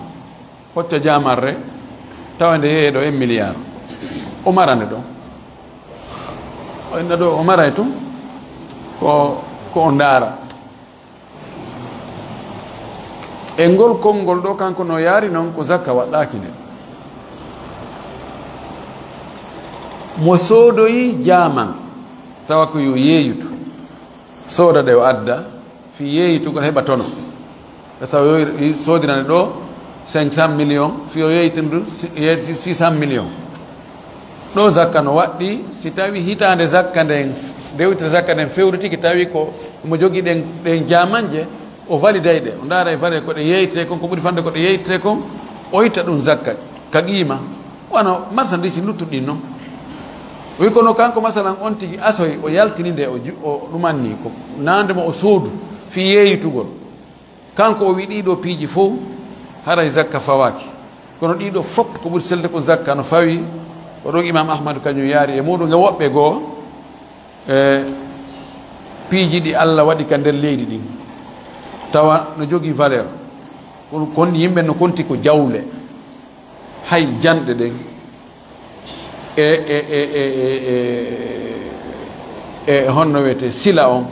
Hocca jaamarre, tawa nde yeeyee ɗo en milliard. O marande ɗo. O inna ɗo, o maray tun. Ko, ko o ndaara. E ngol konngol ɗo, kanko no yaari non, ko zakka waɗɗaaki nde. Mo soodoyi jaaman, tawa ko yo yeeyutu. Sooda ɗe o adda, fii yeeyitugol heɓa tono. Ɓe tawa yo i-, soodirane ɗo cinq cent millions, fii o yeeyitindu si-, yeeyti six cent millions. Ɗo zakka no waɗɗi, si tawi hitaande zakka nden, dewte zakka nden fewritiki, tawi ko mo jogi ɗen, ɗen jaamanje, o validay ɗe. O ndaara e valeur ko ɗe yeeytete kon, ko ɓuri fande ko ɗe yeeytete kon, o itta ɗum zakka, ka qiima. Wano marchandise luttuɗi ɗin non. O wi kono kanko, masalan, on tigi asoy o yaltini nde, o ju-, o ɗumanni ko nande mo o soodu fii yeeyitugol. Kanko o wi ɗiɗo piiji fof haray zakka fawaaki. Kono ɗiɗo fof ko ɓuri selde ko zakka no fawi. Ko ɗon Imam Ahmad kañum yaari e muɗum e woɓɓe goo, e piiji ɗi Allah waɗi ka nder leydi ɗin. Tawa no jogii valeur. Kono kon yimɓe no konti ko jawle. Hay janɗe ɗen, e, e, e honno wiyetee, sila on,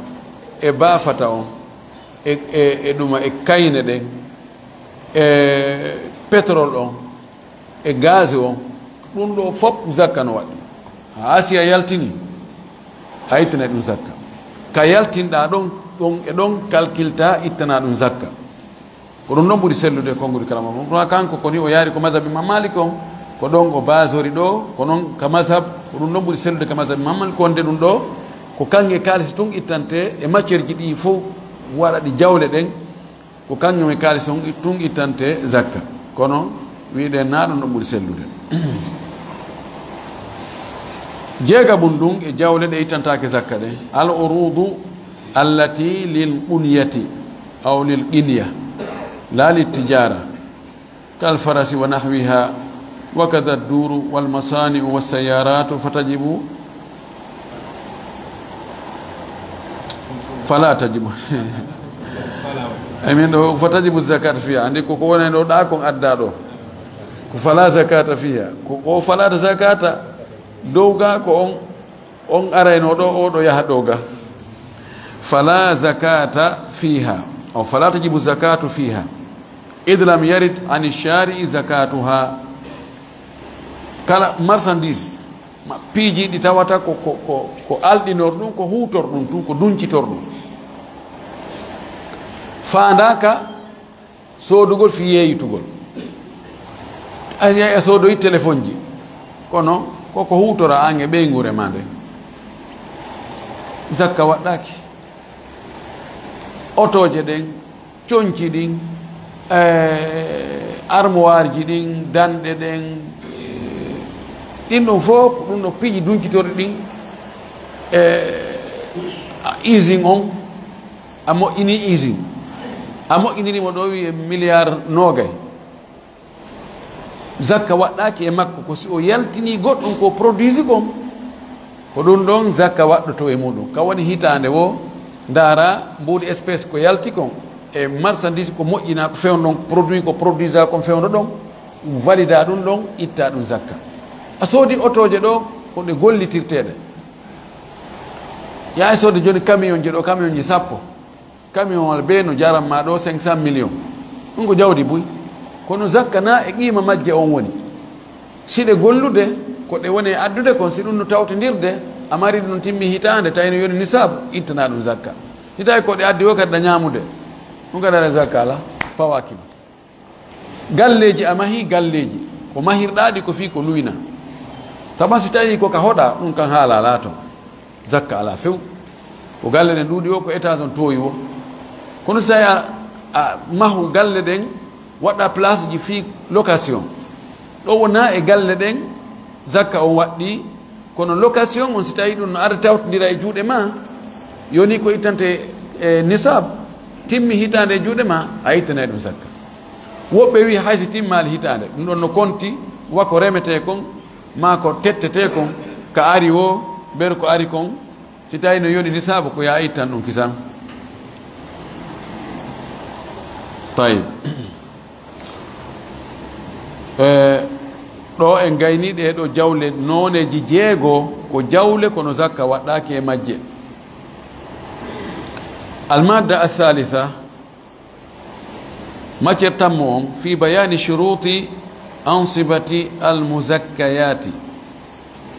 e baafata on, e, e, e ɗuma, e kayne ɗen, e pétrole on, e gaz on, ɗum ɗo fof zakka no waɗi. Haa si a yaltini, a ittana ɗum zakka. Ka yaltinɗaa ɗon, ɗon e ɗon kalkilta ittana ɗum zakka. Ko ɗum ɗon ɓuri sellude e konguɗi kala mo ɗum. Ɗum kanko ko ni o yaari ko mazhabi Imam Malik on, ko ɗon o baasori ɗo, ko non ka mazhab, ko ɗum ɗon ɓuri sellude ka mazhabi Imam Malik, wonde ɗum ɗo ko kaŋŋe kaalisi tun ittante e matière ji ɗi fof, waɗa ɗi jawle ɗen, ko kaŋŋe kaalisi tun, tun ittante zakka. Kono wiɗen na ɗum ɗon ɓuri sellude. Jeegaɓun ɗum e jawle ɗe ittantaake zakka ɗe, al urudu allati lil qunyati aw lil qinya, la lil tijara, kal farasi wa nahwiha, wa kadha duru wal masani'u was sayaratu, fatajibu, fala tajibu. Ay min ɗo, fatajibu zakat fiha. Andi ko, ko woni ɗo, ɗa kon adda ɗo. Ko fala zakata fiha. Ko, ko fala zakata. Dow ga ko on On arayno ɗo, o ɗo yaha ɗo ga. Fala zakata fiha. O fala tajibu zakatu fiha. Id lam yarid ani shari'i zakatuha. Kala marchandise, ma piiji ɗi tawata ko, ko, ko, ko alɗinor ɗum, ko huutor ɗum tun, ko duncitor ɗum. Faandaaka soodugol fii yeeyitugol. A, a, a soodoyi telefonji, kono koko huutora an e ɓeynguure ma nden, zakka waɗɗaaki. Otooje ɗen, conci ɗin, eh, armoireji ɗin, danɗe ɗen, eh, ɗin ɗon fof ko ɗum ɗo piiji duncitorɗi ɗin, eh, usine on, a moƴƴini usine, a moƴƴiniri mo ɗo wiye milliard noogay. Zakka waɗɗaaki e makko, ko si o yaltini goɗɗum ko produit kon, ko ɗum ɗon zakka waɗɗoto e muɗum. Ka woni hitaande wo, ndaara mbuuɗi espèce ko yalti kon, e marchandise ko moƴƴina ko fewndo ɗon, produit ko produisa kon fewndo ɗon, ɗum valida ɗum ɗon, itta ɗum zakka. A soodi otooje ɗo, ko ɗe gollitirteeɗe. Yaa e soode jooni camion je ɗo, camion ji sappo. Camion walla bee no jaran ma ɗo cinq cent millions. Ɗum ko jawdi buy. Kono zakka na e qiima majje on woni. Si ɗe gollude, ko ɗe woni e addude kon, si ɗum no tawtindirde, a mari ɗum timmi hitaande, tawi no yoni nisaabu, ittana ɗum zakka. Si tawi ko ɗe addi wo kadi ɗa ñaamude, ɗum kadi aɗa zakka alaa, fawaaki ma. Galleeji, a mahii galleeji, ko mahirɗaa ɗi ko fii ko luwina. Tawa si tawii ko ka hoɗa, ɗum kan haala laato. Zakka alaa few. Ko galle ɗen ɗuuɗi o, ko étage on toowi o. Kono si tawii a, a mahu galle ɗen, waɗa place ji fii location. Ɗo wonaa e galle ɗen zakka on waɗɗii, kono location on, si tawii ɗum no ara tawtondira e juuɗe ma, yoni ko ittante e nisab, timmi hitaande e juuɗe ma, a ittanay ɗum zakka. Woɓɓe wi'i hay si timmaali hitaande, ɗum ɗon no konti, wa ko remetee kon, maa ko tettetee kon, ka ari o, ber ko ari kon, si tawii no yoni nisaabu ko yaa ittan ɗum kisan. Tayib. E, ɗo en gayni ɗee ɗo jawle nooneeji jeego, ko jawle kono zakka waɗɗaaki e majje. Almadda athalitha, matière tammo on, fi bayani shuruti ansibati almuzakkayati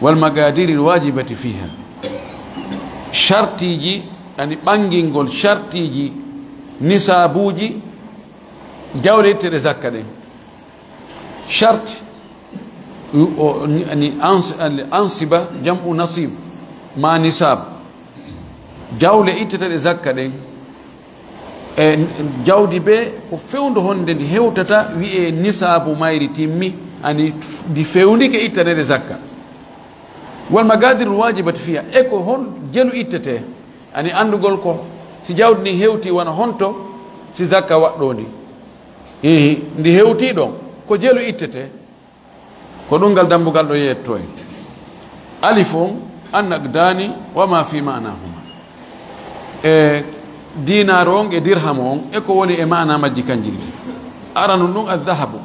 wal magadiri alwajibati fiha. Shartiji, ani ɓangingol shartiji nisabuji jawle itteɗe zakka ɗen. Shart, o, ni, ni ans-, al ansiba, jam'u nasib, ma nisab. Jawle itteteɗe zakka ɗen, e jawdi be ko fewndo honde ndi hewtata wi'e nisabu mayri timmi, ani ndi fewndike ittanede zakka. Wal magadir wajibati fiha, e ko hon jelu ittete, ani andugol ko si jawdi ndi hewti wona honto si zakka waɗɗo ndi. Ihi, ndi hewti ɗon, ko jelu ittete, ko ɗum ngal dambugal ɗo yetto en. Alif on, an naqdani wa ma fi ma'nahuma. E dinaaru on e dirhamu on, e ko woni e maana majji kanji ɗiɗi. Aranun ɗum addahabu,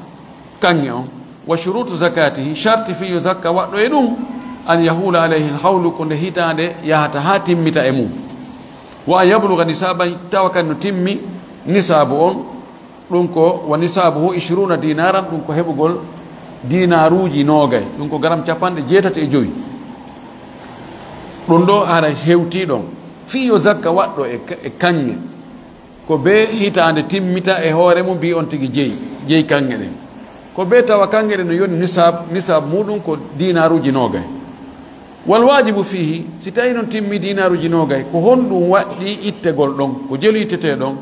kaŋŋe on. Wa shurutu zakatihi, sharti fii yo zakka waɗɗo e ɗum, an yahula alayhi alhawlu, ko nde hitaande yahata haa timmita e mum. Wa an yabluga nisaban, tawa kan no timmi nisaabu on, ɗum ko wa nisabuhu ishruna dinaran, ɗum ko heɓugol dinaaruuji noogay, ɗum ko garam capanɗe jeetati e jowi. Ɗum ɗo hara hewti ɗon. Fii yo zakka waɗɗo e ka-, e kaŋŋe, ko bee hitaande timmita e hoore mum, mbi on tigi jeyi, jeyi kaŋŋe ɗen. Ko bee tawa kaŋŋe ɗen no yoni nisab, nisab muɗum ko dinaaruuji noogay. Wal wajibu fihi, si tawi non timmi dinaaruuji noogay, ko honɗum waɗɗi ittegol ɗon, ko jelu ittetee ɗon?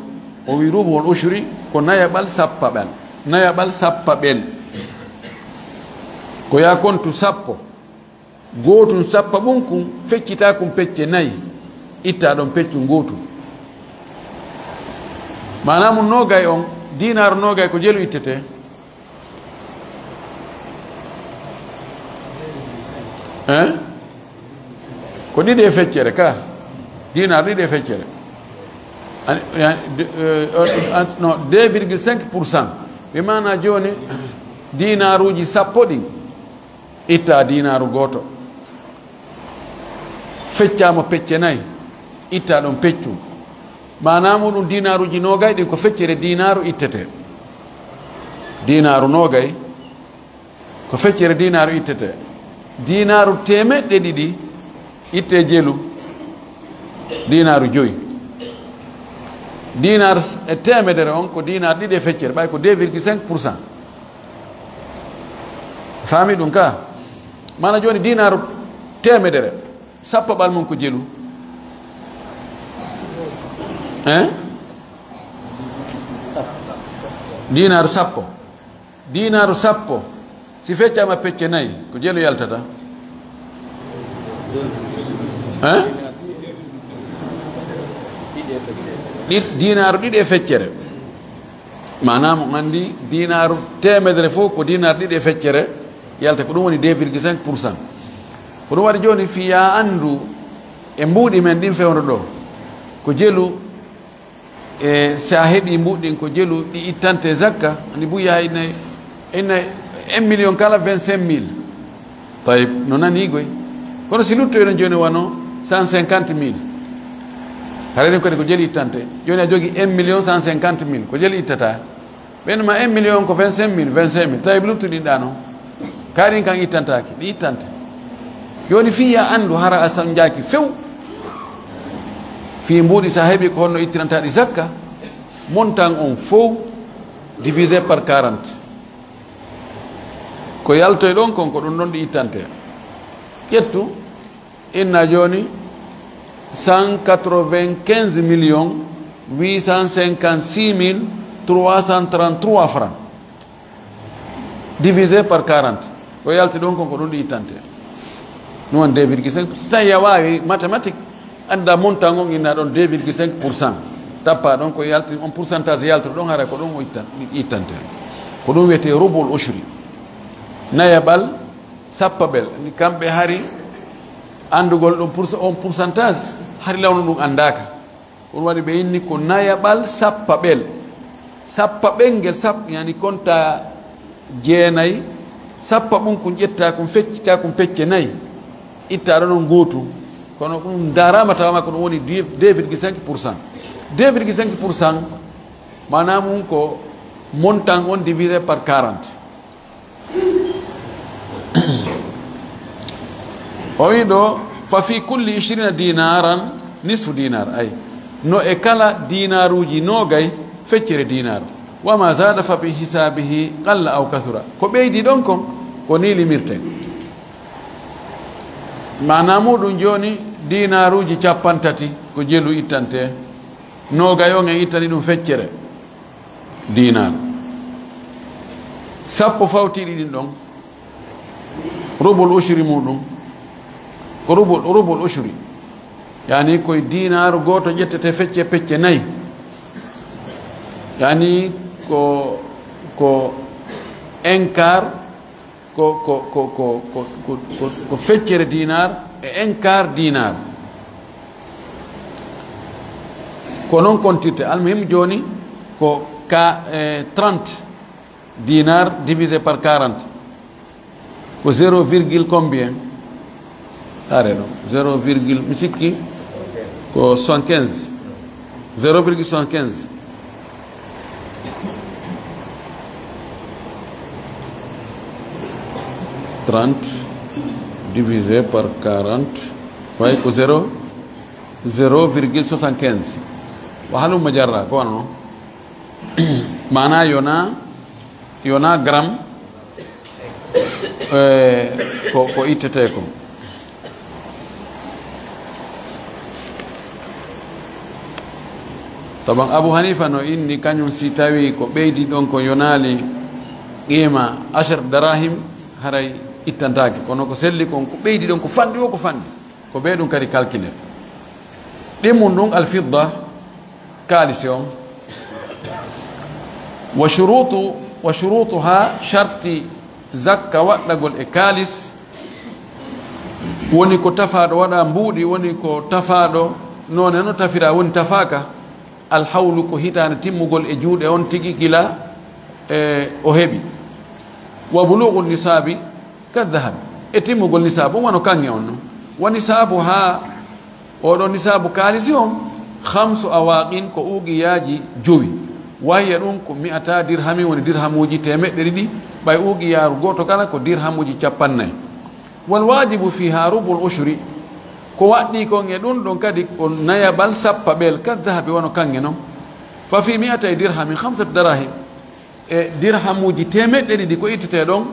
O wi rubu'ul ushri, ko nayaɓal sappaɓal, nayaɓal sappaɓel. Ko yaa kontu sappo, gootun sappa ɓun kun, feccita kun pecce nayi, itta ɗon peccu ngootu. Maanaa mun noogay on, dinaaru noogay ko jelu ittetee. Hein? Ko ɗiɗi e feccere ka? Dinaar ɗiɗi e feccere. An-, an-, de-, euh, an-, non, deux virgule cinq pour cent. Ɓe maana jooni, dinaaruuji sappo ɗin, itta dinaaru gooto. Feccaama pecce nayi, itta ɗon peccu. Maanaa muɗum dinaaruuji noogay ɗin ko feccere dinaaru ittete. Dinaaru noogay ko feccere dinaaru ittete. Dinaaru teemeɗɗe ɗiɗi itte jelu dinaaru joyi. Dinaaru s-, e teemedere on ko dinaaru ɗiɗi e feccere, ɓay ko deux virgule cinq pour cent. Faami ɗum ka? Maanaa jooni dinaaru teemedere, sappo ɓal mum ko jelu. Hein? Dinaaru sappo. Dinaaru sappo. Si feccaama pecce nayi, ko jelu yaltata. Hein? Ɗi-, dinaaru ɗiɗi e feccere. Maanaa mo anndi dinaaru teemedere fof ko dinaar ɗiɗi e feccere yalta, ko ɗum woni deux virgule cinq pour cent. Ko ɗum waɗi jooni, fii yaa anndu e mbuuɗi men ɗin fewndo ɗo, ko jelu, e si a heɓii mbuuɗi ɗin ko jelu ɗi ittante zakka, anndi buya inna, inna un million kala vingt-cinq mille. Tayib, no nanii goy. Kono si luttoyno jooni wano cent cinquante mille. Hara ɗin kadi ko jeli ittante. Jooni a jogii un million cent cinquante mille, ko jeli ittata. Ɓen ma un million ko vingt-cinq mille, vingt-cinq mille. Tayib, luttuɗin ɗa non. Ka ɗin kan ittantaaki, ɗi ittante. Jooni fii ya anndu hara a sanjaaki few. Fii mbuuɗi sa heɓii ko honno ittiranta ɗi zakka, montant on fow divisé par quarante. Ko yaltoy ɗon kon, ko ɗum ɗon ɗi ittante. Ƴettu, inna jooni, cent quatre-vingt-quinze millions huit cent cinquante-six mille trois cent trente-trois francs. Divisé par quarante. Ko yalti ɗon kon, ko ɗum ɗi ittante. Ɗum woni deux virgule cinq. Si tawi a waawi mathématique, annda montant on, inna ɗon deux virgule cinq pour cent. Tappa ɗon ko yalti, on pourcentage yaltuɗo ɗon, hara ko ɗum o ittan-, ittante. Ko ɗum wiyetee rubul ushri. Nayaɓal sappaɓel. Ni kamɓe hari anndugol ɗum pour-, on pourcentage, hari lawno ɗum anndaaka. Ɗum waɗi ɓe inni ko nayaɓal sappaɓel. Sappaɓel ngel sap-, yani konta jeenay, sappa ɓum kun ƴetta kun feccita kun pecce nay. Itta ɗon on gootu. Kono ɗum ndaarama tawama ko ɗum woni deux virgule cinq pour cent. Deux virgule cinq pour cent, maanaam mum ko montant on divisé par quarante. O wi ɗo, "Fa fi kulli ishrina dinaran nisfu dinar." Ay, no e kala dinaruuji noogay feccere dinar. "Wa ma zada fa bi hisabihi qalla aw kasura." Ko ɓeydi ɗon kon, ko ni limirte. Maana muɗum jooni, dinaruuji cappanɗe tati ko jelu ittante. Noogay on en ittani ɗum feccere. Dinar. Sappo fawtiiɗi ɗin ɗon, rubul ushri muɗum, ko rubul, rubul ushri. Yani koye dinar gooto ƴettete fecce pecce nay. Yani ko, ko un quart, ko, ko, ko, ko, ko, ko, ko, ko feccere dinar e un quart dinar. Ko noon kontirte. Almuhim jooni ko ka, eh, trente dinar divisé par quarante. Ko zéro virgule combien? Are ɗo, zéro virgule, mi sikki ko soixante-quinze. Zéro virgule soixante-quinze. Trente divisé par quarante, way ko zéro, zéro virgule soixante-quinze. Wa halumma jarra, ko wano non. Maana yona, yona gramme, eh, ko, ko ittete ko. Taban Abu Hanifa no inni, kañum si tawi ko ɓeydi ɗon ko yonaali qiima ashar darahim, haray ittantaake. Kono ko selli kon, ko ɓeydi ɗon ko fanɗi o, ko fanɗi. Ko ɓe ɗum kadi calcule. Ɗimmun ɗum alfidda, kaalisi on. Wa shurutu, wa shurutuha, sharti zakka waɗɗagol e kaalis, woni ko tafaaɗo waɗa mbuuɗi, woni ko tafaaɗo noone no tafira, woni tafaaka. Alhawlu ko hitaande timmugol e juuɗe on tigi gila, e, o heɓi. Wa bulugu nisaabi ka dahabi. E timmugol nisaabu, wano kaŋŋe on non. Wa nisaabu haa Oɗo nisaabu kaalisi on, khamsu awaqin, ko uqiyaaji jowi. Wa hiya ɗum ko mi'ata dirhamin, woni dirhamuuji teemeɗɗe ɗiɗi, ɓay uqiyaaru gooto kala ko dirhamuuji cappanɗe nayi. Wal waajibu fiha rubul ushri, ko waɗɗii kon e ɗum ɗon kadi ko nayaɓal sappaɓel, ka dahabi, wano kaŋŋe non. Fa fi mi'atay dirhamin khamsatu darahim, e dirhamuuji teemeɗɗe ɗiɗi ko ittetee ɗon,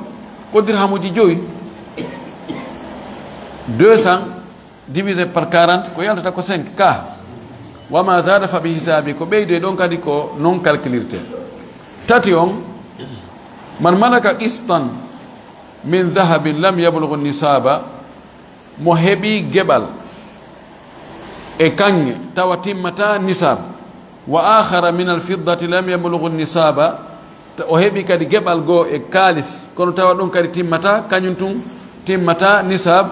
ko dirhamuuji jowi. Deux cents divisé par quarante, ko yaltata ko cinq, ka. Wa ma zada fa bi hisabi, ko ɓeydoy ɗon kadi ko non calculirte. Tati on, man malaka qistan min dahabin lam yablughu nisaba, mo heɓi geɓal e kaŋŋe tawa timmata nisab, wa akhara min al fiddati lam yablughu nisaba, ta-, o heɓi kadi geɓal goo e kaalis, kono tawa ɗum kadi timmata, kañum tun timmata nisab,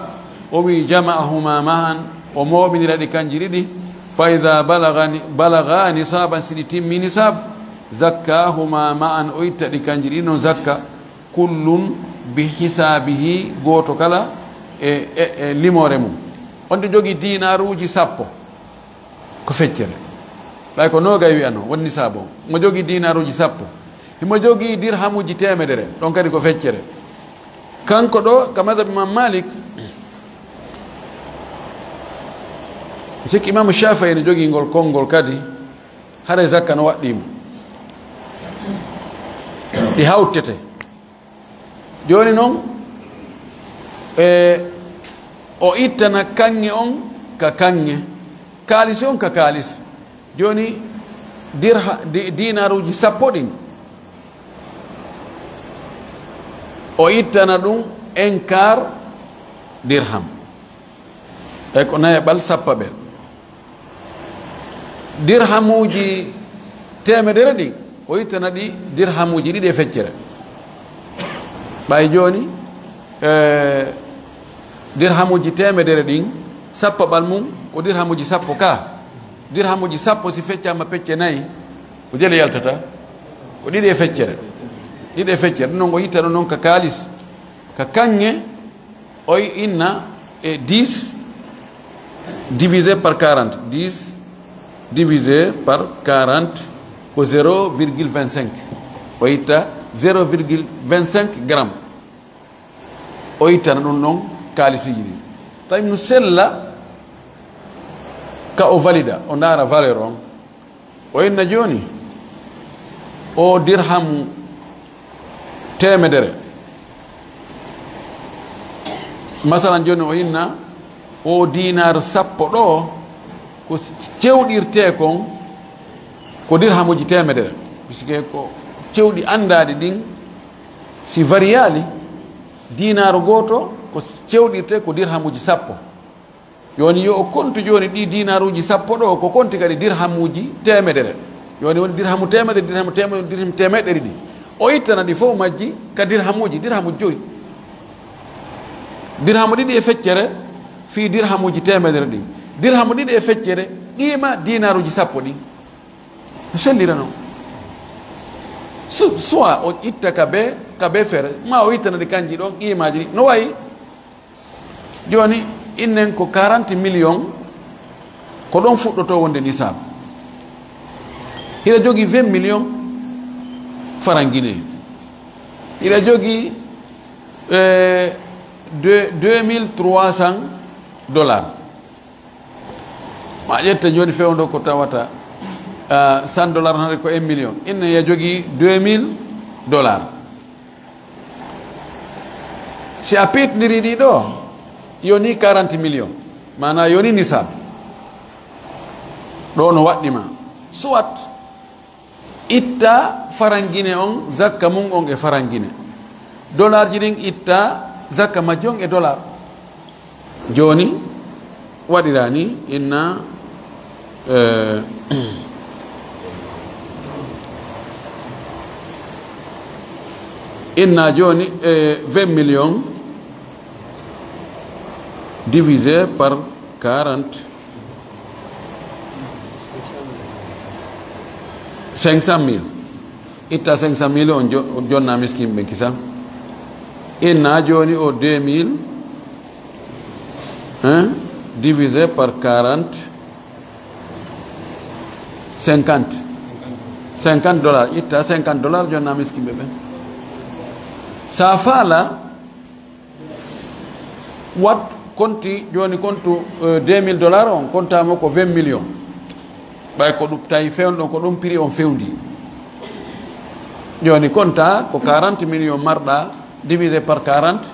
o wi jama'ahuma ma'an, o mooɓinira ɗi kanji ɗiɗi, fa idha balagha ni-, balagha nisaban, si ɗi timmi nisab, zakkahuma ma'an, o itta ɗi kanji ɗiɗi non zakka, kullun bi hisabihi, gooto kala e, e, e limoore mum. On ɗo jogii dinaruuji sappo. Ko feccere. Ɓay ko noogay wi'ano, won nisaabu on. Mo jogii dinaruuji sappo. Himo jogii dirhamuuji teemedere. Ɗon kadi ko feccere. Kanko ɗo, ka madhab Imam Malik, sikki Imam Shafi'i ne jogii ngol konngol kadi, haray zakka no waɗɗii mo. Ɗi hawtete. Jooni noon, e, o ittana kaŋŋe on ka kaŋŋe, kaalisi on ka kaalisi. Jooni, dirha-, di-, diinaaruuji sappo ɗin, o ittana ɗum un quart dirham. E ko nayaɓal sappaɓel. Dirhamuuji teemedere ɗin, o ittana ɗi dirhamuuji ɗiɗi e feccere. Ɓay jooni, e, dirhamuuji teemedere ɗin, sappaɓal mum ko dirhamuuji sappo ka. Dirhamuuji sappo si feccaama pecce nayi, ko jele yaltata? Ko ɗiɗi e feccere. Ɗiɗi e feccere. Ɗum noon o itta ɗum noon ka kaalis, ka kaŋŋe, o inna e dix divisé par quarante. Dix divisé par quarante ko zéro virgule vingt-cinq. O itta zéro virgule vingt-cinq gramme. O ittana ɗum ɗon kaalisiiji ɗin. Tawi no sella ka o valida, o ndaara valeur on. O inna jooni, o dirhamu teemedere. Masalan, jooni o inna o dinar sappo ɗo, ko cewɗirtee kon ko dirhamuuji teemedere. Puisque ko cewɗi anndaaɗi ɗin, si variyaali, dinaaru gooto ko cewɗirtee ko dirhamuuji sappo. Jooni yo o kontu jooni ɗi dinaaruuji sappo ɗo, ko konti kadi dirhamuuji teemedere. Jooni woni dirhamu teemedere, dirhamu teemedere, dirhamu teemeɗɗe ɗiɗi. O ittana ɗi fof majji ka dirhamuuji, dirhamu joyi. Dirhamu ɗiɗi e feccere fii dirhamuuji teemedere ɗin. Dirhamu ɗiɗi e feccere qiima dinaaruuji sappo ɗin. No sellira non. Su-, soit o itta ka bee, ka bee feere, ma o ittana ɗi kanji ɗon qiimaaji ɗi. No wayi? Jooni, innen ko quarante millions, ko ɗon fuɗɗotoo wonde nisaabu. Hiɗa jogii vingt millions faranguinéen. Hiɗa jogii, eh, deux, deux mille trois cents dollars. Ma ƴetta jooni fewndo ko tawata, ah, cent dollars hannde ko un million. Innen hiɗa jogii deux mille dollars. Si a piitndirii ɗi ɗo, yonii quarante millions, maanaa yonii nisaab. Ɗo no waɗɗi ma. Soit itta faranguinéen on, zakka mum on e faranguinéen. Dollarji ɗin itta zakka majji on e dollar. Jooni, waɗiraa ni, inna, eh, inna jooni, eh, vingt millions divisé par quarante, cinq cent mille. Itta cinq cent mille on jo-, on jonna miskin ɓe kisa. Inna jooni o deux mille, hein, divisé par quarante, cinquante. Cinquante dollars. Itta cinquante dollars jonna miskin ɓe ɓen. Sa faala, wat konti, jooni kontu, eh, deux mille dollars on, kontaa mo ko vingt millions. Ɓay ko ɗum tawi fewn ɗon, ko ɗum prix on fewndi. Jooni kontaa ko quarante millions marɗa, divisé par quarante,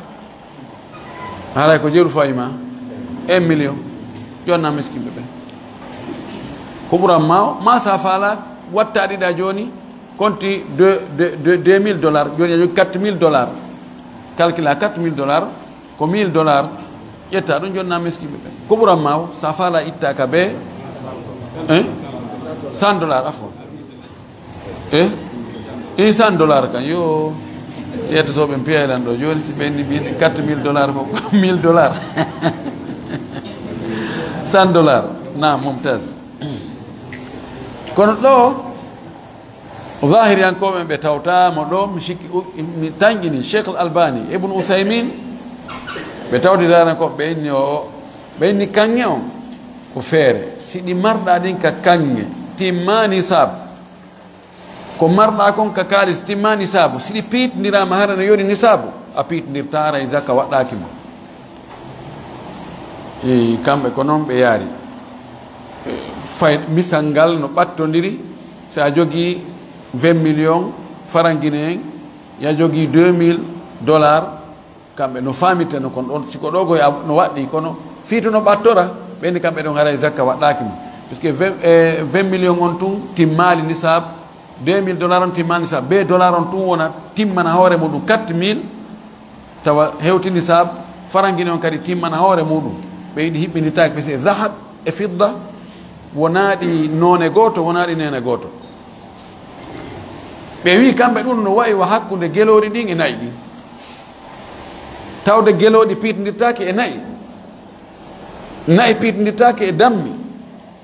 haray ko jeru fawi ma? Un million. Jonna miskin ɓe ɓen. Ko ɓuran ma o, ma sa faala watta ɗiɗa jooni, konti deux, deux, deux, deux mille dollars, jooni a jogii quatre mille dollars. Calcula quatre mille dollars, ko mille dollars, ƴetta ɗum jonna miskin ɓe ɓen. Ko ɓuran ma o, sa faala itta ka bee, hein? Cent dollars, afo. Eh? In cent dollars kan, yo. Ƴetta so ɓe piyay lan ɗo. Jooni si ɓe inni mbiyen quatre mille dollars fof, mille dollars. Cent dollars. Na, mumtaz. Kono ɗo, zahiriyankooɓe ɓe tawta mo ɗo, mi sikki, u-, mi tanƴini Cheikh Al Albani, Ibn Uthaymin, ɓe tawti zahiriyankooɓe ɓe inni o, ɓe inni kaŋŋe on ko feere. Si ɗi marɗa ɗin ka kaŋŋe, timma nisaab. Ko marɗa kon ka kaalis timma nisaabu. Si ɗi piitndiraama hara no yoni nisaabu, a piitndirtaa, haray zaka waɗɗaaki mo. E, kamɓe ko noon ɓe yaari. E, fay misal ngal no ɓattondiri, si a jogii vingt millions faranguinéen, ya jogii deux mille Dollar, kamɓe no faamirteno kon ɗon, si ko ɗo koye ab-, no waɗɗi, kono fii to no ɓattora, ɓen kamɓe ɗon haray zakka waɗɗaaki mo. Puisque vingt, eh, vingt millions on tun timmaali nisaab, deux mille dollars on timmaali nisaab, be dollar on tun wona timmana hoore muɗum quatre mille, tawa hewti nisaab, farangine on kadi timmana hoore muɗum. Ɓe yiɗi hiɓɓindirtaake, puisque zahab e fidda wonaa ɗi noone gooto, wonaa ɗi neene gooto. Ɓe wi'i kamɓe ɗum no wa'i wa hakkunde gelooɗi ɗin e na'i ɗin. Tawde gelooɗi piitindirtaake e na'i, na'i piitindirtaake e dammi.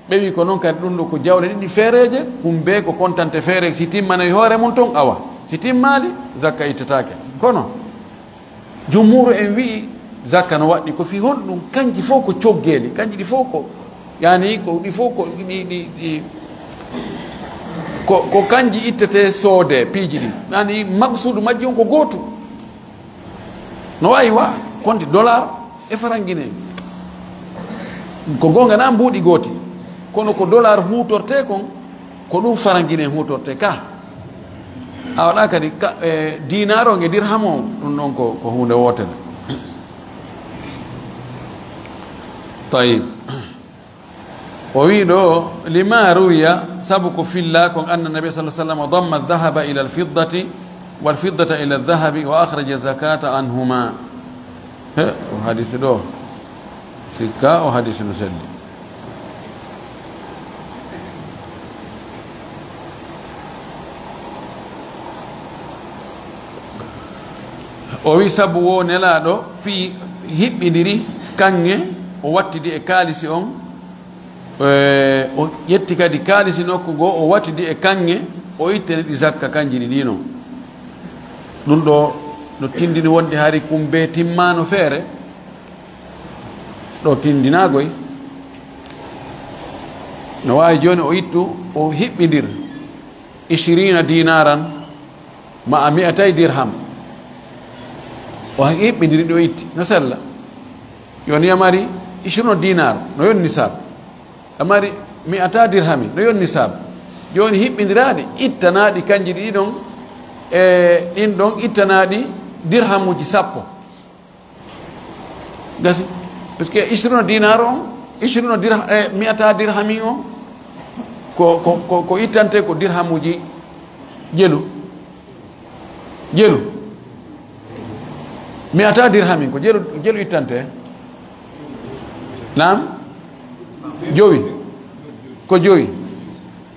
Ɓe wi'i ko non kadi ɗum ɗo ko jawle ɗiɗi feereeje, ɗum be ko kontante feereeje, si timmana e hoore mum ton awa. Si timmaali, zakka ittataake. Kono, jumhuuru en wi'i, zakka no waɗɗi ko fii honɗum, kanji fof ko coggeeli, kanji ɗi fof ko, yani ko ɗi fof ko ɗi, ɗi, ɗi, ko, ko kanji ittete soode piiji ɗi. Yani maqsuudu majji on ko gootu. No waawi wa konti dollar e farangine. Ko goonga na mbuuɗi gooti, kono ko dollar huutorte kon, ko ɗum farangine huutorte ka. A waɗa kadi ka, e, dinar o e dirham o, ɗum ɗon ko, ko huunde wootere. Tayyib. O wi ɗo, lima ruwiya, sabu ko filla kon, anna nabi sallallahu alaihi wasallam damma dhahaba ila al-fiddati, wal fiddata ila adh-dhahabi, wa akhraja zakata anhuma. He, o hadisi ɗo, sikka o hadisi no selli. O wi sabu wo Nelaaɗo pii hiɓɓindiri kaŋŋe, o wattidi e kaalisi on, e, o ƴetti kadi kaalisi nokku goo, o wattidi e kaŋŋe, o ittani ɗi zakka kanji ɗiɗi non. Ɗum ɗo no tindini wonde hari kumbe timmaano feere, ɗo tindinaagoy. No waawi jooni o ittu, o hiɓɓindir ishrina dinaran, ma a mi'atay dirham. O hiɓɓindiri ɗo itti, no sella. Jooni a mari ishruna dinar, no yoni nisab. A mari mi'ata dirhami, no yoni nisab. Jooni hiɓɓindiraaɗi, ittanaaɗi kanji ɗiɗi ɗon, e ɗin ɗon ittanaaɗi dirhamuji sappo. Gasi. Parce que ishruna dinar on, ishruna dirha-, e, mi'ata dirhami on, ko, ko, ko, ko ittante ko dirhamuji jelu. Jelu. Mi'ata dirhamin, ko jelu, jelu ittante. Naam? Jowi. Ko jowi.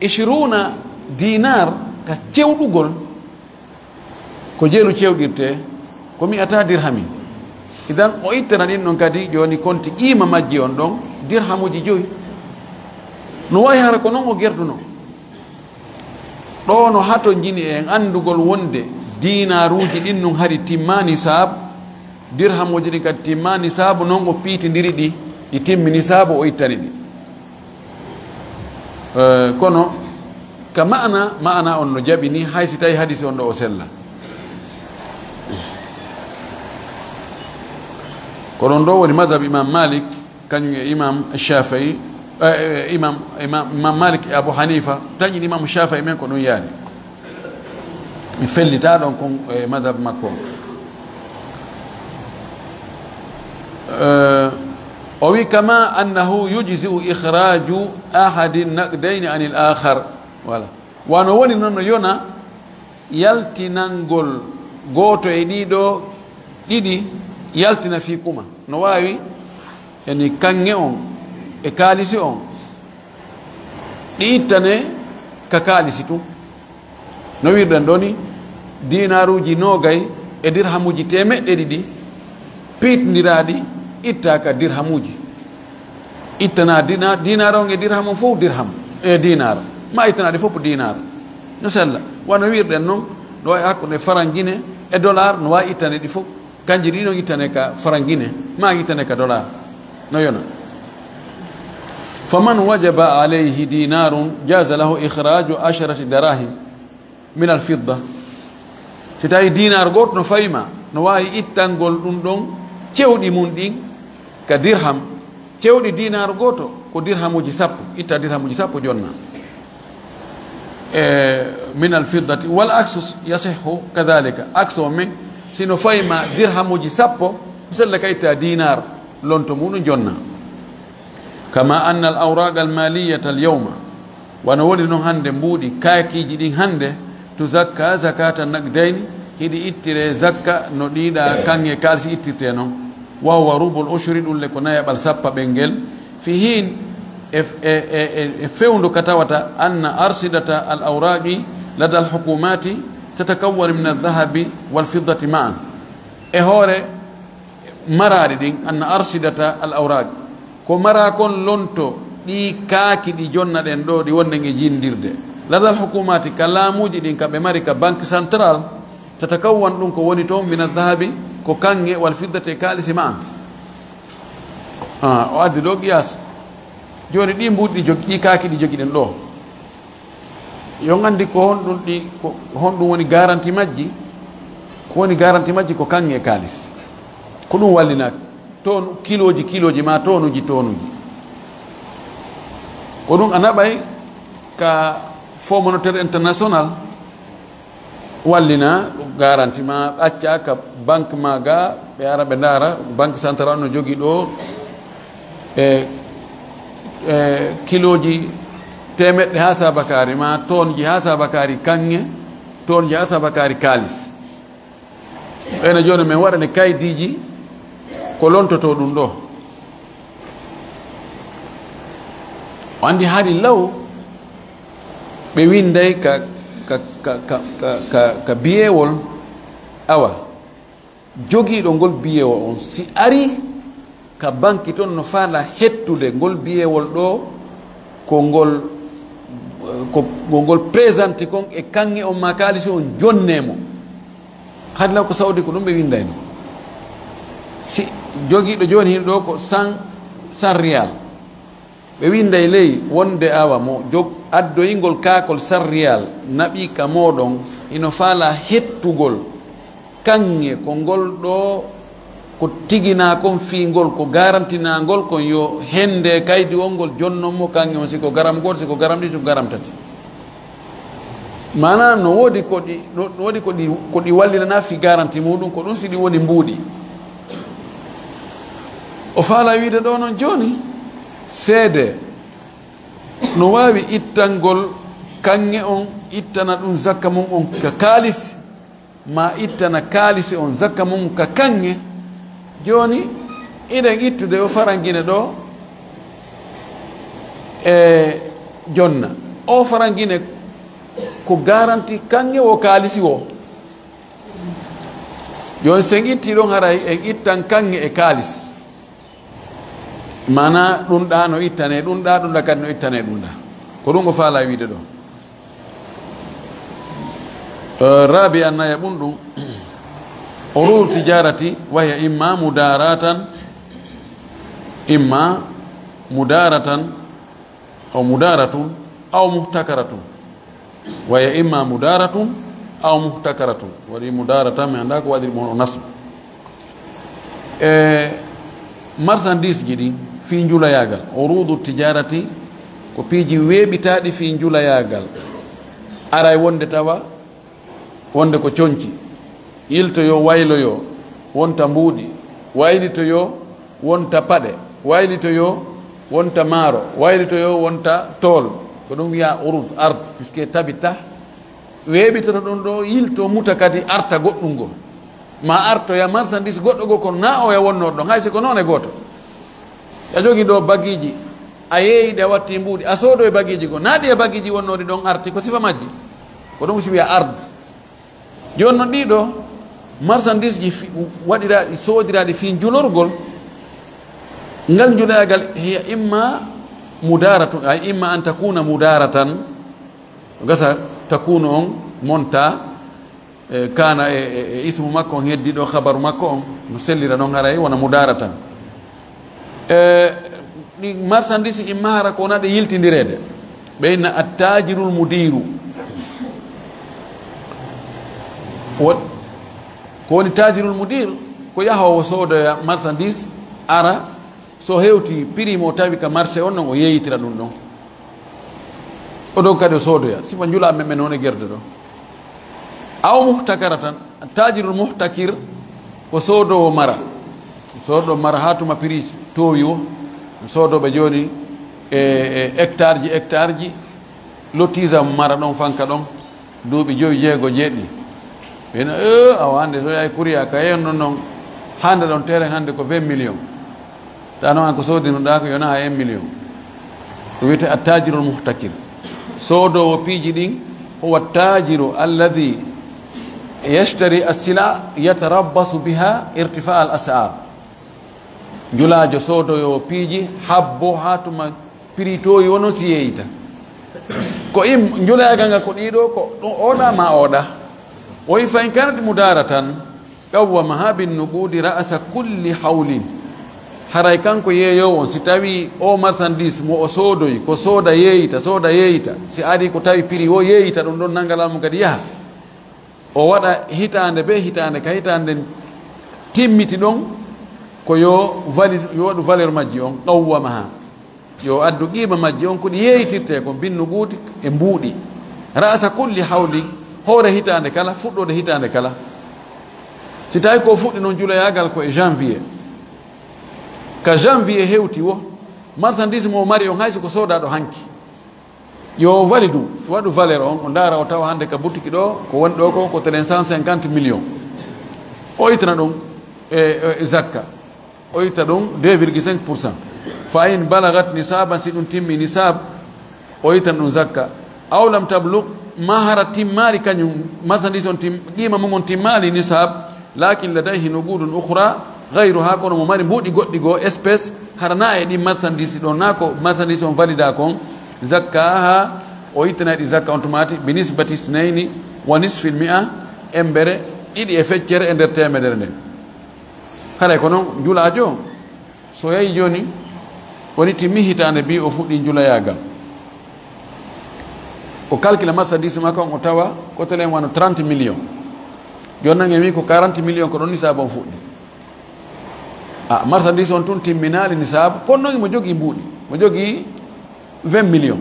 Ishruna dinar ka cewɗugol. Ko jelu cewɗirte, ko mi'ata dirhami. Idan o ittana ɗin ɗon kadi, jooni konti qiima majji on ɗon, dirhamuji jowi. No wayi hara ko non o gerduno. Ɗo no hatonjini en anndugol wonde diinaaruuji ɗin nun hari timmaani saabu, dirhamuuji ɗin kadi timmaani saabu, non o piitindiri ɗi, ɗi timmini saabu o ittani ɗi. Eh, kono ka ma'ana, ma'ana on no jaɓi ni, hay si tawi hadisi on ɗo o sella. Ko ɗon ɗo woni mazhab Imam Malik, kañum e Imam Shafi'i, eh, eh, Imam, Imam, Imam Malik e Abu Hanifa, tañi Imam Shafi'i men ko ɗum yaani. Mi fellita ɗon kon e mazhab makko on. Eh, o wi, "Kama annahu yujzi'u ikhraju ahadi naqdayni anil akhar." Voilà. Wano woni noon no yona yaltinangol gooto e ɗiɗo ɗiɗi yaltina fii kuma. No waawi eni kaŋŋe on e kaalisi on. Ɗi ittane ka kaalisi tun. No wirɗen ɗo ni, diinaaruuji noogay e dirhamuuji teemeɗɗe ɗiɗi piitindiraaɗi itta ka dirhamuuji. Ittana dina-, diinaar on e dirham on fof dirham, e diinaar. Ma ittana ɗi fof diinaar. No sella. Wano wirɗen non, no waawi hakkunde farangine e dollar, no waawi ittane ɗi fof. Kanji ɗi non ittane ka farangine, ma ittane ka dollar. No yona. "Faman wajaba alayhi dinarun jaza lahu ikhraju asharati darahim min al fidda." Si tawi dinar gooto no fawi ma, no waawi ittangol ɗum ɗon cewɗi mum ɗin ka dirham. Cewɗi dinar gooto ko dirhamuji sappo, itta dirhamuji sappo jonna. E, min al fiddati wal aksu yasihhu kadhalika. Aksu on men, Si no fayma dirhamuji sappo, mi sella ka itta dinar, lonto muɗum jonna. Kama anna al awraqa al maliyata al yawma, wano woni non hande mbuuɗi kaakiji ɗin hande, tuzakka zakata naqdayni, hiɗi ittire zakka no ɗiɗa kanŋe kaalisi ittirte non. Wa huwa rubul ushri, ɗum le ko nayaɓal sappa ɓen ngel. Fi hin e, e, e, e, e fewndo ka tawata anna arsidata al awraqi lada al hukumati tatakawwanu min al dhahabi wal fiddati ma'an. E hoore maraɗi ɗin, anna arsidata al awraq, ko mara kon lonto ɗi kaaki ɗi jonna ɗen ɗo, ɗi wonde nge jindirde. Lada al hukumati, ka laamuji ɗin ka ɓe mari ka banque centrale, tatakawwan, ɗum ko woni toon, min al dhahabi, ko kanŋe, wal fiddati, e kaalisi ma'an. Ah, o addi ɗo qiyas. Jooni ɗi mbuuɗi ɗi jog-, ɗi kaaki ɗi jogiɗen ɗo. Yo on anndi ko honɗum ɗi, ko honɗum woni garanti majji? Ko woni garanti majji ko kanŋe e kaalis. Ko ɗum wallina ton kilooji kilooji ma tonuji tonuji. Ko ɗum a naɓay ka Fonds Monétaire International wallina garanti ma, acca ka banque ma ga, ɓe ara ɓe ndaara banque centrale no jogi ɗo e, e kilooji temeɗɗe ha sabakaari ma tonji ha sabakaari kanŋe, tonji ha sabakaari kaalis. Ɓayno jooni min waɗani kaydiiji ko lontoto ɗum ɗo. O anndi hari law ɓe winnday ka, ka, ka, ka, ka, ka, ka biyewol, awa, jogiiɗo ngol biyewo on, si ari ka banki ton no faala hettude ngol biyewol ɗo, ko ngol, ko, ko ngol présenté kon e kanŋe on ma kaalisi on jonne mo. Hade law ko Saudi ko ɗum ɓe winndayno. Si jogiiɗo jooni hino ɗo ko cent, cent riyal. Ɓe winnday ley wonde awa mo jog-, addoyingol kaakol cent riyal naɓi ka mooɗon, hino faala hettugol kanŋe ko ngol ɗo ko tiginaa kon fii ngol, ko garantinaangol kon yo hende kaydi on ngol jonnon mo kanŋe on, si ko garam gooto, si ko garam ɗiɗi, si ko garam tati. Maanaa no woodi ko ɗi, no woodi ko ɗi, ko ɗi wallinanaa fii garanti muuɗum, ko ɗum si ɗi woni mbuuɗi. O faalaa wiide ɗo non jooni, seede no waawi ittangol kanŋe on, ittana ɗum zakka mum on ka kaalis, maa ittana kaalisi on zakka mum ka kanŋe. Jooni, iɗen ittude o farangine ɗo e jonna. O farangine ko garanti kanŋe wo kaalisi wo. Jooni, si en itti ɗon, haray en ittan kanŋe e kaalis. Maanaa ɗum ɗa no ittane ɗum ɗa, ɗum ɗa kadi no ittane ɗum ɗa. Ko ɗum o faalaa wiide ɗo. Eh, raabi an naya ɓum ɗum. Urudu tijarati wa hiya imma mudaratan, imma mudaratan, aw mudaratun, aw muhtakaratun. Wa hiya imma mudaratun, aw muhtakaratun. Waɗi mudaratan, mi anndaa ko waɗiri mo o nasbu. E marchandise ji ɗin fii njulayaagal, urudu tijarati, ko piiji weeɓitaaɗi fii njulayaagal. Aray wonde tawa, wonde ko conci, yiltoyo, wayloyo, wonta mbuuɗi, waylitoyo, wonta paɗe, waylitoyo, wonta maaro, waylitoyo, wonta tool. Ko ɗum wiya urud, ard, puisque tabita, weeɓitoto ɗum ɗo, yilto muta kadi arta goɗɗum ngol. Ma artoya marchandise goɗɗo goo kono na oya wonnooɗo ɗon, hay si ko noone gooto. A jogii ɗo bagiiji, a yeeyi ɗi a watti mbuuɗi, a soodoyi bagiiji goo. Na ɗi e bagiiji wonnooɗi ɗon arti, ko sifa majji. Ko ɗum si wiya ard. Jooni non ɗii ɗo marchandise ji fi-, waɗiraaɗi, soodiraaɗi fii njulorgol, ngal njulayaagal hiya imma mudaratun, ay imma an takuna mudaratan, gasa takunu on monta, e, kana e, e, e ismu makko on heddi ɗo, habaru makko on, no sellira non haray wona mudaratan. E, ɗi marchandise imma hara ko wona ɗe yiltindireede. Ɓe inna attajirul mudiru. Wo-, ko woni tajirul mudir? Ko yahoowo soodoya marchandise, ara, so hewti prix mo tawi ka marché on non, o yeeyitira ɗum ɗon. O ɗon kadi o soodoya. Sifa njula men men woni gerde ɗo. Aw muhtakaratan, attajirul muhtakir ko soodoowo mara. Soodoowo mara haa tuma prix toowi o. Soodooɓe jooni e, e hectare ji, hectare ji, lottisam mara ɗon fanka ɗon, duuɓi jowi, jeego, jeeɗiɗi. Ɓe no, "Eh, awa hannde to yahi kuriya ka yeyon ɗon noon, hannde ɗon teren hannde ko vingt millions." Tawa noon an ko soodinoɗaa ko yonaa e un million. Ɗum wiyetee attajirul muhtakir. Soodoowo piiji ɗin, huwa attajiru alladhi yashtari as-sila yatarabbasu biha irtifa al-as'ar. Njulaajo soodoowo piiji habbo haa tuma prix toowi o noon si yeeyita. Ko im, njulaagal ngal ko ɗiɗo, ko ɗum ooɗa ma ooɗa. O wi fa in kanat mudaratan, qawwamaha bin nuqudi ra'sa kulli hawlin. Haray kanko yeeyoowo on, si tawi o marchandise mo o soodoyi, ko sooda yeeyita, sooda yeeyita, si ari ko tawi prix o yeeyita ɗum ɗon, nannga laamu kadi yaha. O waɗa hitaande be hitaande, ka hitaande nden timmiti ɗon, ko yo valide, yo waɗu valeur majji on, qawwamaha. Yo addu qiima majji on, ko ɗi yeeyitirtee kon, bin nuqudi e mbuuɗi. Ra'sa kulli hawlin, hoore hitaande kala, fuɗɗoode hitaande kala. Si tawi ko fuɗɗi noon juloyaagal ko e janvier. Ka janvier hewti wo, marchandise mo o mari on, hay so ko soodaaɗo hanki. Yo o validu, waɗu valeur on, o ndaara, o tawa hannde ka boutique ɗo, ko woni ɗo ko, ko telen cent cinquante millions. O ittana ɗum e, e zakka. O itta ɗum deux virgule cinq pour cent. Fa in balagat nisaban, si ɗum timmi nisab, o ittan ɗum zakka. Aw lam tablug, ma hara timmaali kañum, marchandise on tim-, qiima mum on timmaali nisab, lakin ladayhi nuqudun ukhra ghayruha, kono mo mari mbuuɗi goɗɗi goo, espèce, hara na e ɗin marchandise ɗon, na ko marchandise on valida kon, zakkaha, o ittanay ɗi zakka on tumaati, bi nisbati isnayni wa nisfil mi'a, embere ɗiɗi e feccere e nder teemedere nden. Haray ko non, njulaajo, so yahi jooni, woni timmi hitaande bi o fuɗɗi njulaagal. O calcula marchandise makko on, o tawa ko telen wano trente millions. Jooni nan en wi ko quarante millions, ko ɗon nisaabu on fuɗɗi. A, marchandise on tun timminaali nisaabu, kono non mo jogii mbuuɗi, mo jogii vingt millions.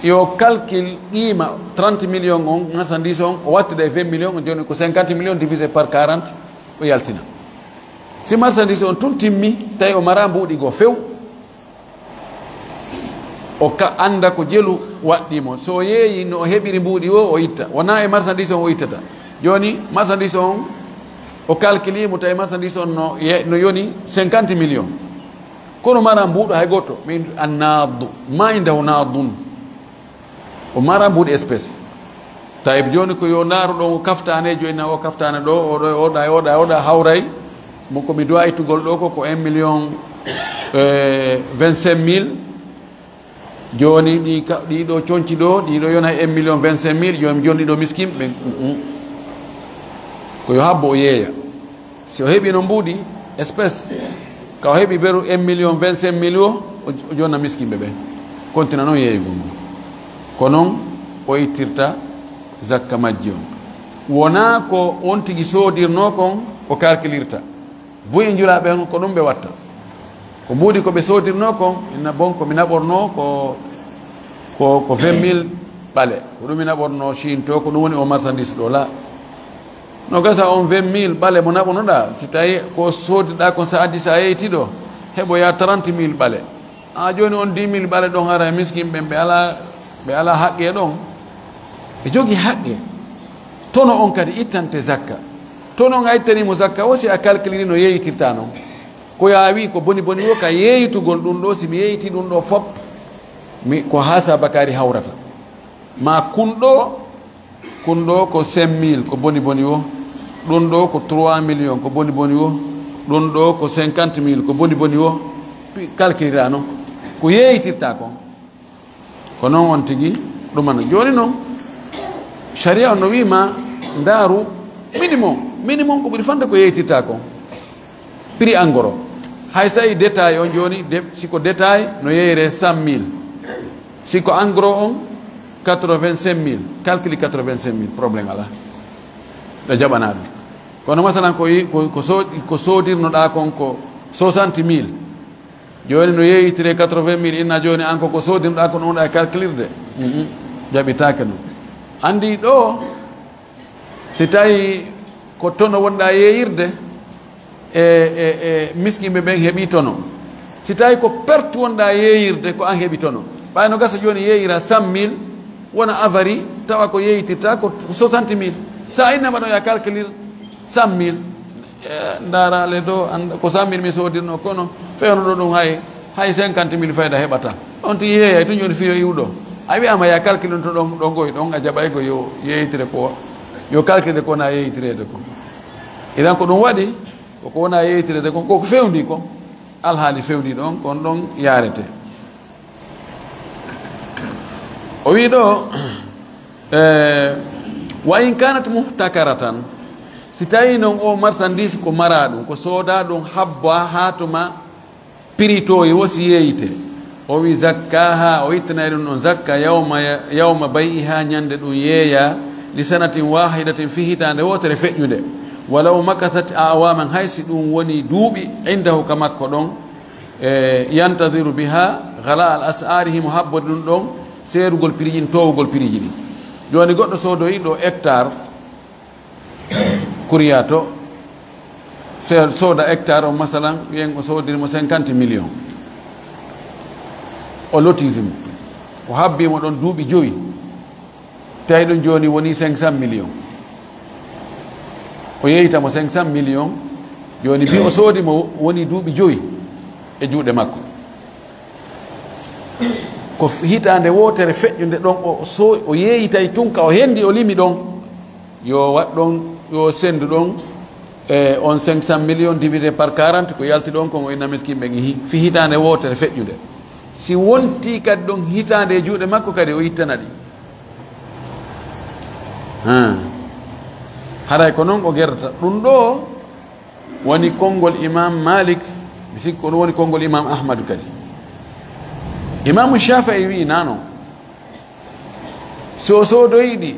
Yo calcul qiima trente millions on, marchandise on, o wattida e vingt millions, o jooni ko cinquante millions divisé par quarante, o yaltina. Si marchandise on tun timmi, tawi o mara mbuuɗi goo few, o ka annda ko jelu waɗɗii mo. So o yeeyi no o heɓiri mbuuɗi o, o itta. Wonaa e marchandise on o ittata. Jooni, marchandise on, o calculi mo, tawi marchandise on no ye-, no yoni cinquante millions. Kono mara mbuuɗo hay gooto, min annadu, ma indahu nadun. O mara mbuuɗi espèce. Tayib, jooni ko yo ndaaru ɗon o kaftaane, jooni na o kaftaane ɗo, oɗo, oɗa, oɗa, oɗa hawray. Mo ko mi duwa ittugol ɗo ko, ko un million, eh, vingt-cinq mille. Jooni ɗi ka, ɗi ɗo conci ɗo, ɗi ɗo yona un million vingt-cinq mille, jooni, jooni ɗi ɗo miskin ɓen. Mm, mm. Ko yo habbo o yeeya. Si o heɓi no mbuuɗi, espèce, ka o heɓi beru un million vingt-cinq mille o, o, o jonna miskinɓe ɓen. Kontina noon yeeyugol mum. Ko noon o ittirta zakka majji on. Wonaa ko on tigi soodirnoo kon o kalkilirta. Buy e njulaaɓe on, ko ɗum ɓe watta. Ko mbuuɗi ko ɓe soodirnoo kon, inna bon ko mi naɓornoo ko, ko, ko vingt mille ɓale. Ko ɗum mi naɓornoo Chine to, ko ɗum woni o marchandise ɗo la. No gasa on vingt mille ɓale mo naɓunoɗaa, si tawi ko soodirɗaa kon, sa addi, sa yeyti ɗo, heɓoya trente mille ɓale. A jooni on dix mille ɓale ɗon ara e miskin ɓen, ɓe alaa, ɓe alaa haqqe ɗon. Ɓe jogii haqqe. Tono on kadi ittante zakka. Tono on a ittanii mo zakka o, si a calculiri no yeeyitirta non. Ko yaawi ko boni boni o ka yeeyitugol ɗum ɗo, si mi yeeyti ɗum ɗo fop, mi, ko haa sa bakari hawrata. Ma kun ɗo, kun ɗo ko cinq mille ko boni boni o, ɗum ɗo ko trois millions ko boni boni o, ɗum ɗo ko cinquante mille ko boni boni o, pi-, calculira non. Ko yeeyitirta kon. Ko noon on tigi ɗumana. Jooni noon, sharia on no wii ma ndaaru minimum. Minimum ko ɓuri fande ko yeeytirta kon. Prix en gros. Hay so tawi détail on jooni, de, si ko détail no yeeyre cent mille. Si ko en gros on, quatre-vingt-cinq mille. Calcule quatre-vingt-cinq mille, problème alaa. Ɗo jaɓanaa ɗum. Kono masalan ko yi-, ko, ko so-, ko soodirnoɗaa kon ko soixante mille. Jooni no yeeyitire quatre-vingt mille, inna jooni an ko, ko soodinoɗaa ko ɗum ɗa e calculirde. Mhm. Jaɓitaake noon. Anndi ɗo, Si tawi ko tono wonɗaa yeeyirde, e, e, e miskinɓe ɓen heɓii tono. Si tawi ko perte wonɗaa yeeyirde, ko an heɓi tono. Ɓay no gasa jooni yeeyira cent mille, wona avari, tawa ko yeeyitirta ko soixante mille. Sa innama ɗon ya calculir cent mille, e, ndaara le ɗo, an-, ko cent mille mi soodirno, kono fewno ɗo ɗum hay, hay cinquante mille fayda heɓata. On ti yeeyay tun jooni fiyo iwɗo. A wi'ama ya calculir to ɗon, ɗon goy ɗon, a jaɓay ko yo yeeyitire ko, yo calculer ko wona yeeyitireede ko. Idan ko ɗum waɗi, ko ko wona yeeyitireede kon, ko ko fewndi kon, alhaali fewndi ɗon, kon ɗon yaarete. O wi ɗo, eh, wa in kanat muhtakaratan, si tawi non o marchandise ko mara ɗum, ko sooda ɗum habba haa tuma prix toowi wo si yeeyite. O wi zakkaha, o ittanay ɗum ɗon zakka yawma, yawma bay'iha, ñande ɗum yeeya, li sanatin wahidatin, fi hitaande wootere feƴƴunde. Walaw makasat a'waman, hay si ɗum woni duuɓi, indahu, ka makko ɗon, e, yantadiru biha ghala al as'ari, himo habbori ɗum ɗon seerugol prix ji ɗin, toowugol prix ji ɗin. Jooni goɗɗo soodoyi ɗo hectare, Kuriya to, se-, sooda hectare o, masalan, wiyen o soodiri mo cinquante millions. O lotisi mo. O habbi mo ɗon duuɓi jowi. Tawi ɗum jooni woni cinq cent millions. O yeeyita mo cinq cent millions. Jooni bi o soodi mo woni duuɓi jowi e juuɗe makko. Ko f-, hitaande wootere feƴƴunde ɗon, o so-, o yeeyitay tun ka o hendi, o limi ɗon. Yo waɗ ɗon, yo sendu ɗon, e on cinq cent millions divisé par quarante, ko yalti ɗon kon, o inna miskin ɓen ihi. Fi hitaande wootere feƴƴunde. Si wonti kadi ɗon hitaande e juuɗe makko kadi, o ittana ɗi. Han. Haray ko non o gerdata. Ɗum ɗo woni konngol Imam Malik, mi sikki ko ɗum woni konngol Imam Ahmadu kadi. Imamu Shafi'i wi'i nano, so o soodoyi ɗi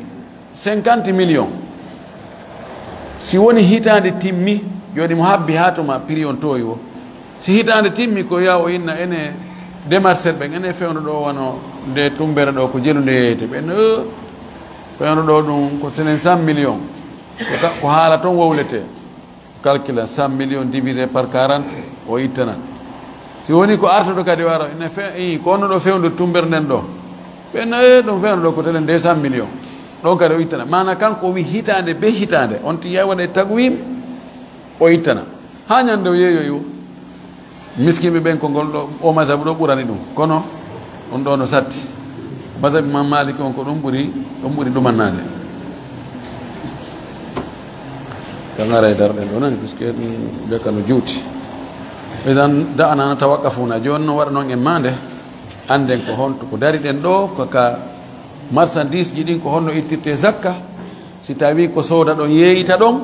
cinquante millions, si woni hitaande timmi, jooni mo habbi haa tuma prix on toowi wo. Si hitaande timmi ko yaha o inna ene démarcheur ɓen, ene fewndo ɗo wano nde tumbere ɗo ko jelu nde yeeyete. Ɓen, eh, fewndo ɗo ɗum ko senen cent millions. Ko ka-, ko haala ton wowlete. Calcula cent millions divisé par quarante, o ittana. Si woni ko artuɗo kadi wara, ina fe-, i, ko onno ɗo fewndo tumbere nden ɗo. Ɓen, eh, ɗum fewndo ɗo ko telen deux cent millions. Ɗon kadi o ittana. Maana kanko o wi hitaande be hitaande. On ti yawa waɗa e tagwim, o ittana. Haa ñande o yeeyoyi o. Miskinɓe ɓen ko ngol ɗo, o mazhabu ɗo ɓurani ɗum. Kono ɗum ɗo no satti. Mazhabu Imam Malik on ko ɗum ɓuri, ɗum ɓuri ɗumannaade. Ka ngara e darɗen ɗo nani, puisque ɗum ɓe ka no juuti. Idan da'ana natawaqqafuna. Jooni no waɗa noon en maande, annden ko honto ko dariɗen ɗo, ko ka marchandise ji ɗin ko honno ittirte zakka, si tawi ko sooda ɗon yeeyita ɗon,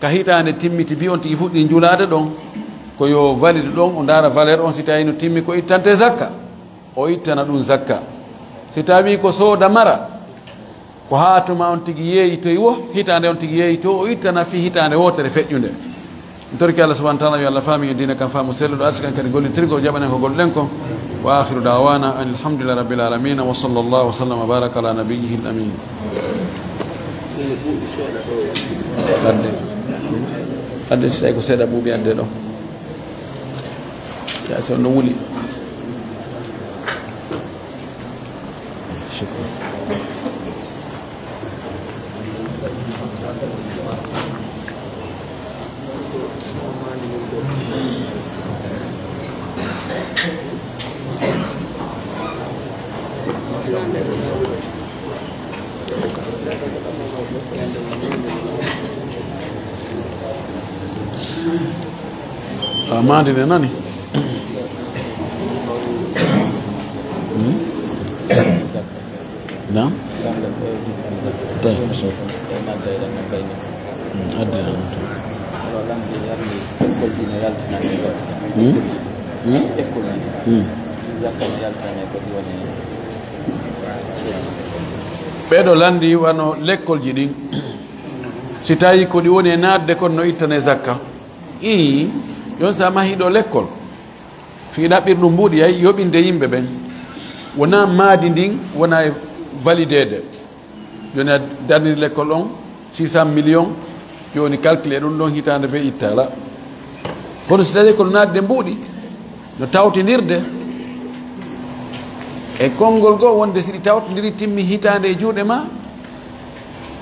ka hitaande timmiti bi on tigi fuɗɗi njulaade ɗon, ko yo valide ɗon, o ndaara valeur on, si tawi no timmi ko ittante zakka, o ittana ɗum zakka. Si tawi ko sooda mara, ko haa tuma on tigi yeeyitoy wo, hitaande on tigi yeeyito, o ittana fii hitaande wootere feƴƴunde. En torki Allah subhanahu wa ta'ala, yo Allah faami en diina kan faamu selluɗo, arsi kan kadi gollitirgol, jaɓanen ko golluɗen kon. Wa akhiru da'wana anil hamdulillahi rabbil alamin, wa sallallahu wa sallam wa baraka ala nabiyyihil amin. Adde. Adde, si tawi ko seeɗa ɓuuɓi adde ɗo. Ya, so no wuli. Shukran. A maandi ne nani? Hmm? Naam? Tawi, so. Hmm, addi lan. Hmm? Hmm? Hmm. Ɓeeɗo lanndi wano lekkolji ɗin. Si tawi ko ɗi woni e naatde kon no ittane zakka. Ii, yon sa mahi ɗo lekkol. Fii ɗaɓɓir ɗum mbuuɗi ay yoɓinde yimɓe ɓen. Wona maadi ndin, wona e valideede. Joni a darniri lekkol on, Six cent millions, jooni calculé ɗum ɗon hitaande be ittaala. Kono si tawii ko no naatde mbuuɗi, no tawtindirde e konngol goo wonde si ɗi tawtindiri timmi hitaande e juuɗe ma,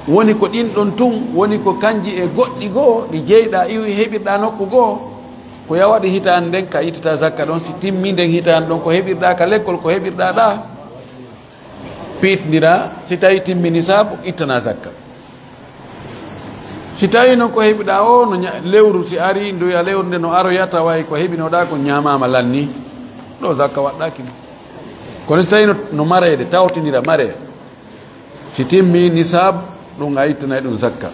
woni ko ɗin ɗon tun, woni ko kanji e goɗɗi goo ɗi jeyɗaa iwi heɓirɗaa nokku goo, ko yawaɗi hitaande nden ka ittata zakka ɗon, si timmi nden hitaande ɗon ko heɓirɗaa ka lekkol, ko heɓirɗaa ɗaa, piitndiraa, si tawii timmi nisaabu, ittanaa zakka. Si tawii noon ko heɓiɗaa o no ña-, lewru si arii, nduya lewru nde no aroya, taway ko heɓinoɗaa ko ñaamaama lannii, ɗo zakka waɗɗaaki mo. Kono si tawii no, no mareede, tawtindira maree, si timmi nisaab, ɗum a ittanay ɗum zakka.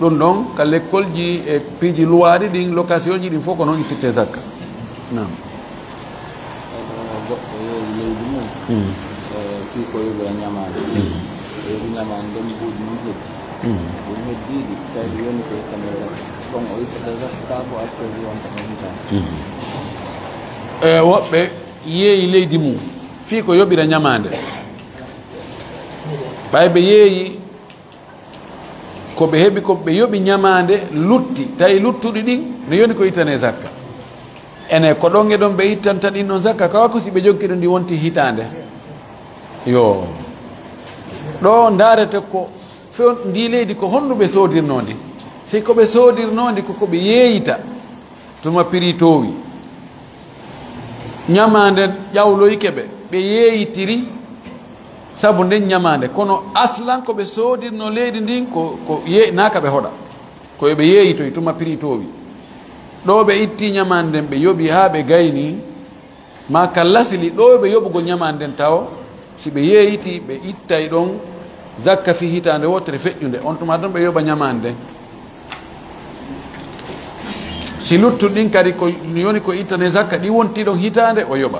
Ɗum ɗon ka lekkolji e piiji luwaaɗi ɗin, location ji ɗin fof ko noon ittirte zakka. Naam. Eɗo goɗɗo yeeyi leydi mum, Mm. e fii ko yoɓira ñamaande. Mm. O yoɓi ñamaande nden, mbuuɗi mum heddi. Mm. Ɗum heddiiɗi, tawi ɗi yoni ko ittane zakka. Ɗon o ittata zakka, ko accooji wonta ɗon hitaande. Mm. E woɓɓe yeeyi leydi mum fii ko yoɓira ñamaande. Ɓay ɓe yeeyi ko ɓe heɓi, ko ɓe yoɓi ñamaande lutti, tawi luttuɗi ɗin no yoni ko ittane zakka. Ene ko ɗon e ɗon ɓe ittanta ɗin ɗon zakka, kawa ko si ɓe jokki ɗum ndi wonti hitaande. Yo. Ɗo ndaarete ko few-, ndi leydi ko honno ɓe soodirnoo ndi. Si ko ɓe soodirnoo ndi ko ko ɓe yeeyita, tuma prix toowi. Ñamaande ƴawloyke ɓe, ɓe yeeyitiri sabu nden ñamaande. Kono aslan ko ɓe soodirnoo leydi ndin ko, ko ye-, naa ka ɓe hoɗa. Ko yo ɓe yeeyitoy tuma prix toowi. Ɗo ɓe itti ñamaande nden, ɓe yoɓi haa ɓe gayni, maa ka lasli ɗo ɓe yoɓugol ñamaande nden tawo, si ɓe yeeyiti, ɓe ittay ɗon zakka fii hitaande wootere feƴƴunde. On tuma ɗon ɓe yoɓa ñamaande nden. Si luttuɗi ɗin kadi ko yoni ko ittane zakka, ɗi wonti ɗon hitaande, o yoɓa.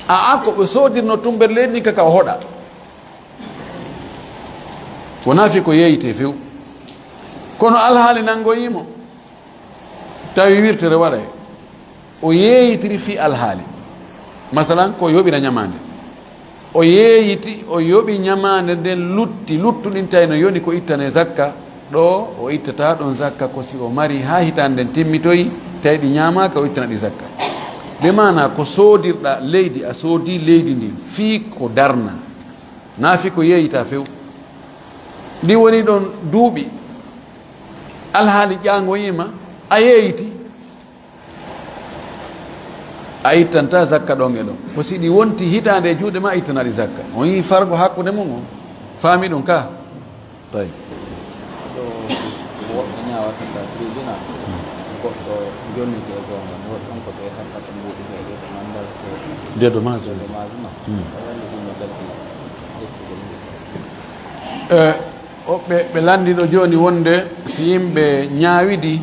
Aa, ko ɓe soodirno tummbere leydi ndin ka, ka o hoɗa. Wonaa fii ko yeeyitee few. Kono alhaali nanngoyii mo, tawi wirtere waɗay. O yeeyitiri fii alhaali. Masalan, ko yoɓira ñamaande. O yeeyiti, o yoɓi ñamaande nden lutti, luttuɗin tawi no yoni ko ittane zakka, ɗo o ittata ɗon zakka ko si o mari haa hitaande nden timmitoyi, tawi ɗi ñaamaaka, o ittana ɗi zakka. Be maana ko soodirɗa leydi, a soodi leydi ndin fii ko darna. Naa fii ko yeeyita few. Ndi woni ɗon duuɓi, alhaali ƴaangoyiima, a yeeyiti, a ittanta zakka ɗon e ɗon. Ko si ɗi wonti hitaande e juuɗe ma, a ittana ɗi zakka. On yii fargo hakkunde mum on. Faami ɗum ka? Tawi. Ɗo woɓɓe ñaawata ka tribunal, goɗɗo jonniti e goonga, mi waɗi on ko ɓe hakkata mbuuɗi ɓe, ɓe ko nandal ko Dédommage. Dédommage ma. Hmm. O walli ɗum no gaddi ƴettugol ngu. E, o, ɓe, ɓe lanndi ɗo jooni wonde si yimɓe ñaawidi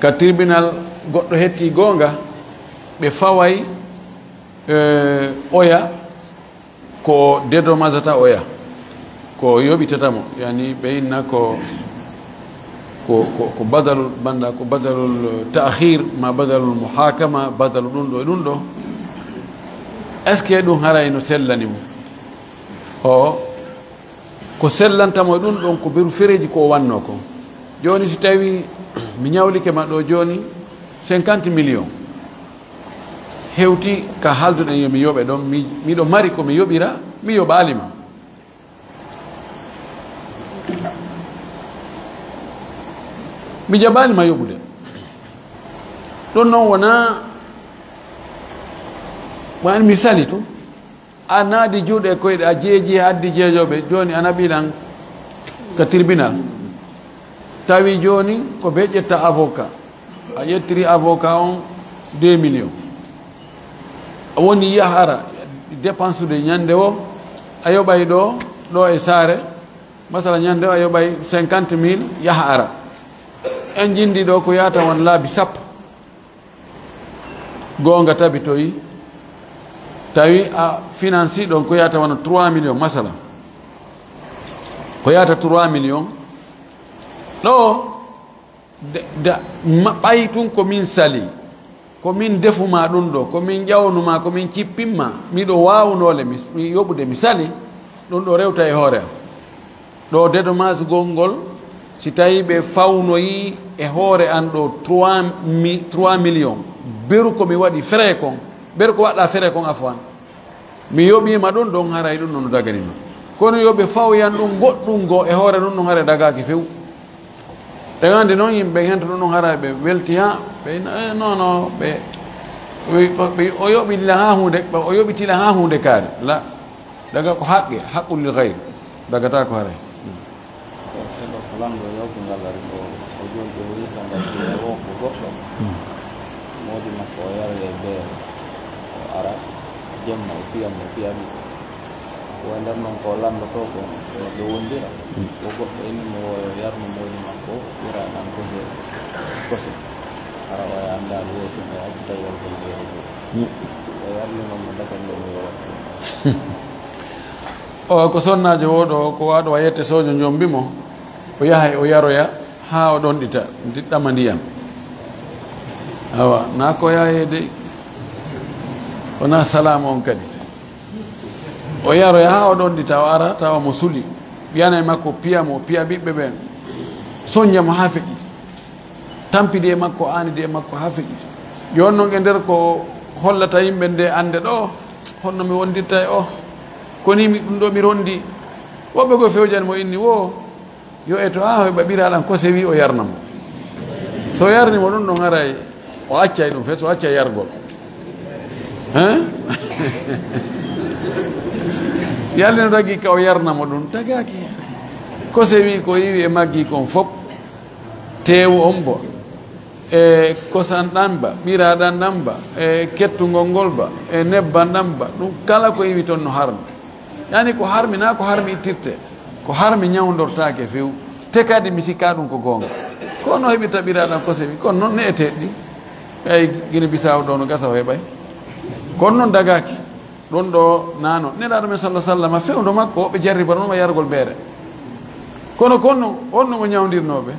ka tribunal goɗɗo hetti goonga, ɓe faway, e, oya, ko dédommageata oya, ko yoɓitata mo, yani ɓe inna ko, ko, ko, ko badalul banda, ko badalul ta'khir, ma badalul muhakama, badalu ɗum ɗo e ɗum ɗo. Est-ce que ɗum haray no sellani mo? O, ko sellanta mo e ɗum ɗon ko beru fereeji ko o wanno kon. Jooni si tawi mi ñawlike ma ɗo jooni cinquante millions, hewti ka haalduɗen yo mi yoɓe ɗon, mi, miɗo mari ko mi yoɓira, mi yoɓaali ma. Mi jaɓaali ma yoɓude. Ɗon non wona, wani mi sali tun. A naadi juuɗe e koyɗe, a jeeji, a addi jeejooɓe, jooni ana ɓilan ka tribunal. Tawi jooni ko ɓe ƴetta avocat. A ƴettiri avocat on deux millions. A woni yah ara, dépense de ñande o, a yoɓay ɗo, ɗo e saare, masala ñande o a yoɓay cinquante mille yah ara. En jindi ɗo ko yaata won laabi sappo. Goonga tabitoyi, tawi a financi ɗon ko yaata wona trois millions, masala. Ko yaata trois millions. Ɗo, de, de, ma, ɓay tun ko min sali, ko min defuma ɗum ɗo, ko min ƴawnuma, ko min cippimma, miɗo waawunole mi, mi yoɓude, mi sali, ɗum ɗo rewta e hoore am. Ɗo dédommagegol ngol, si tawii ɓe fawnoyi e hoore an ɗo trois mi-, trois millions, beru ko mi waɗi frais kon, beru ko waɗɗa frais kon afwan. Mi yoɓiima ɗum ɗon, haray ɗum ɗon dagani ma. Kono yo ɓe fawoyan ɗum goɗɗum goo e hoore ɗum ɗon, haray dagaaki few. Eɗen anndi noon yimɓe hento ɗum ɗon, haray ɓe welti haa, ɓe, eh, non, non, ɓe, ɓe, ɓe, o yoɓitila haa huunde, o yoɓitila haa huunde kaari. La, daga ko haqqe, haqqun lil gayri. Dagata ko haray. Ɗo, ɗo ko lanɗo yawtungal ari ɗo, o joni ɓe woni tan ngal ɗum e woo ko goɗɗo. Moodi makko o yara e beere, o ara, jemma o fiyam, o fiyaɓe. Ko e nder noon ko lanndotoo ko, ko ɓe wondira. Ko goɗɗo eni mo o yarno moodi makko, ɓira ɗan ko he kose. Ara o anndaali woo tun o acci tawi o ko beere goo. O yarni noon mo dakan ɗo mo yowata. O ko sonnaajo woo ɗo, ko waaɗo wayette soojo njombi mo, o yahay o yaroya haa o ɗonɗita, ndiɗɗama ndiyam. Awa, na ko yaye de, wona salaamu on kadi. O yaroya haa o ɗonɗita, o ara tawa mo suli. Ɓiyana e makko piya mo, piya ɓiɓɓe ɓen. Sonja mo haa feƴƴi. Tampidi e makko, aanidi e makko haa feƴƴiti. Jooni noon e nder ko hollata yimɓe nde annde ɗo, honno mi wondirta e o. Ko ni mi, ɗum ɗo mi rondi. Woɓɓe goo fewjani mo inni woo, yo eto haa hoyɓa ɓiraaɗan ko sewi o yarna mo. So yarni mo ɗum ɗon haray, o accay ɗum few, so accay yargol. Hein? Yalli no dagi ka o yarna mo ɗum, dagaaki. Ko sewi ko iwi e maggi kon fop. Teewu on mbo, e kosan ɗan mba, ɓiraaɗan ɗan mba, e kettungol ngol mba, e nebban ɗan mba, ɗum kala ko iwi ton no harmi. Yani ko harmi, na ko harmi ittirte, ko harmi ñawndortaake few. Te kadi mi sikka ɗum ko goonga. Ko no heɓirta ɓiraaɗan ko sewi, kono noon ne e teɗɗi. Ɓay Gine Bisaaw ɗo no gasa o heɓay. Kono noon dagaaki. Ɗon ɗo nano. Nelaaɗo men sallallahu alaihi wasallam, fewndo makko, ɓe jarribanoo mo yargol beere. Kono, kono, on no mo ñawndirnoo ɓe.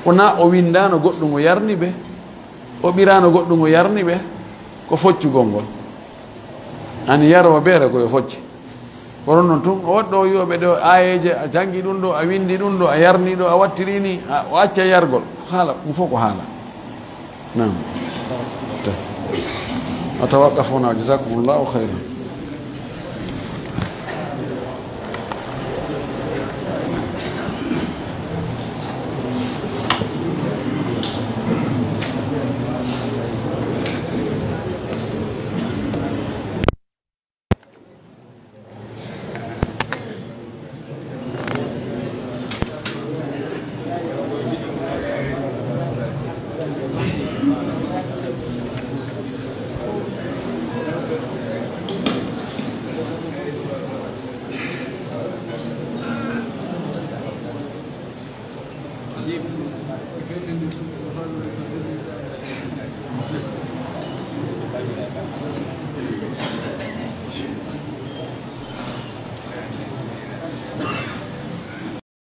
Wonaa o winndaano goɗɗum o yarni ɓe, o ɓiraano goɗɗum o yarni ɓe, ko foccugol ngol. Ani yaroo beere ko yo focce. Kono noon tun, o waɗɗo o wi'o ɓe ɗo aayeeje, a janngi ɗum ɗo, a winndi ɗum ɗo, a yarni ɗo, a wattiri ni, a, o acca yargol. Haala, ɗum fof ko haala. Naam. Atawaqqaf huna, jazakumullahu khairan.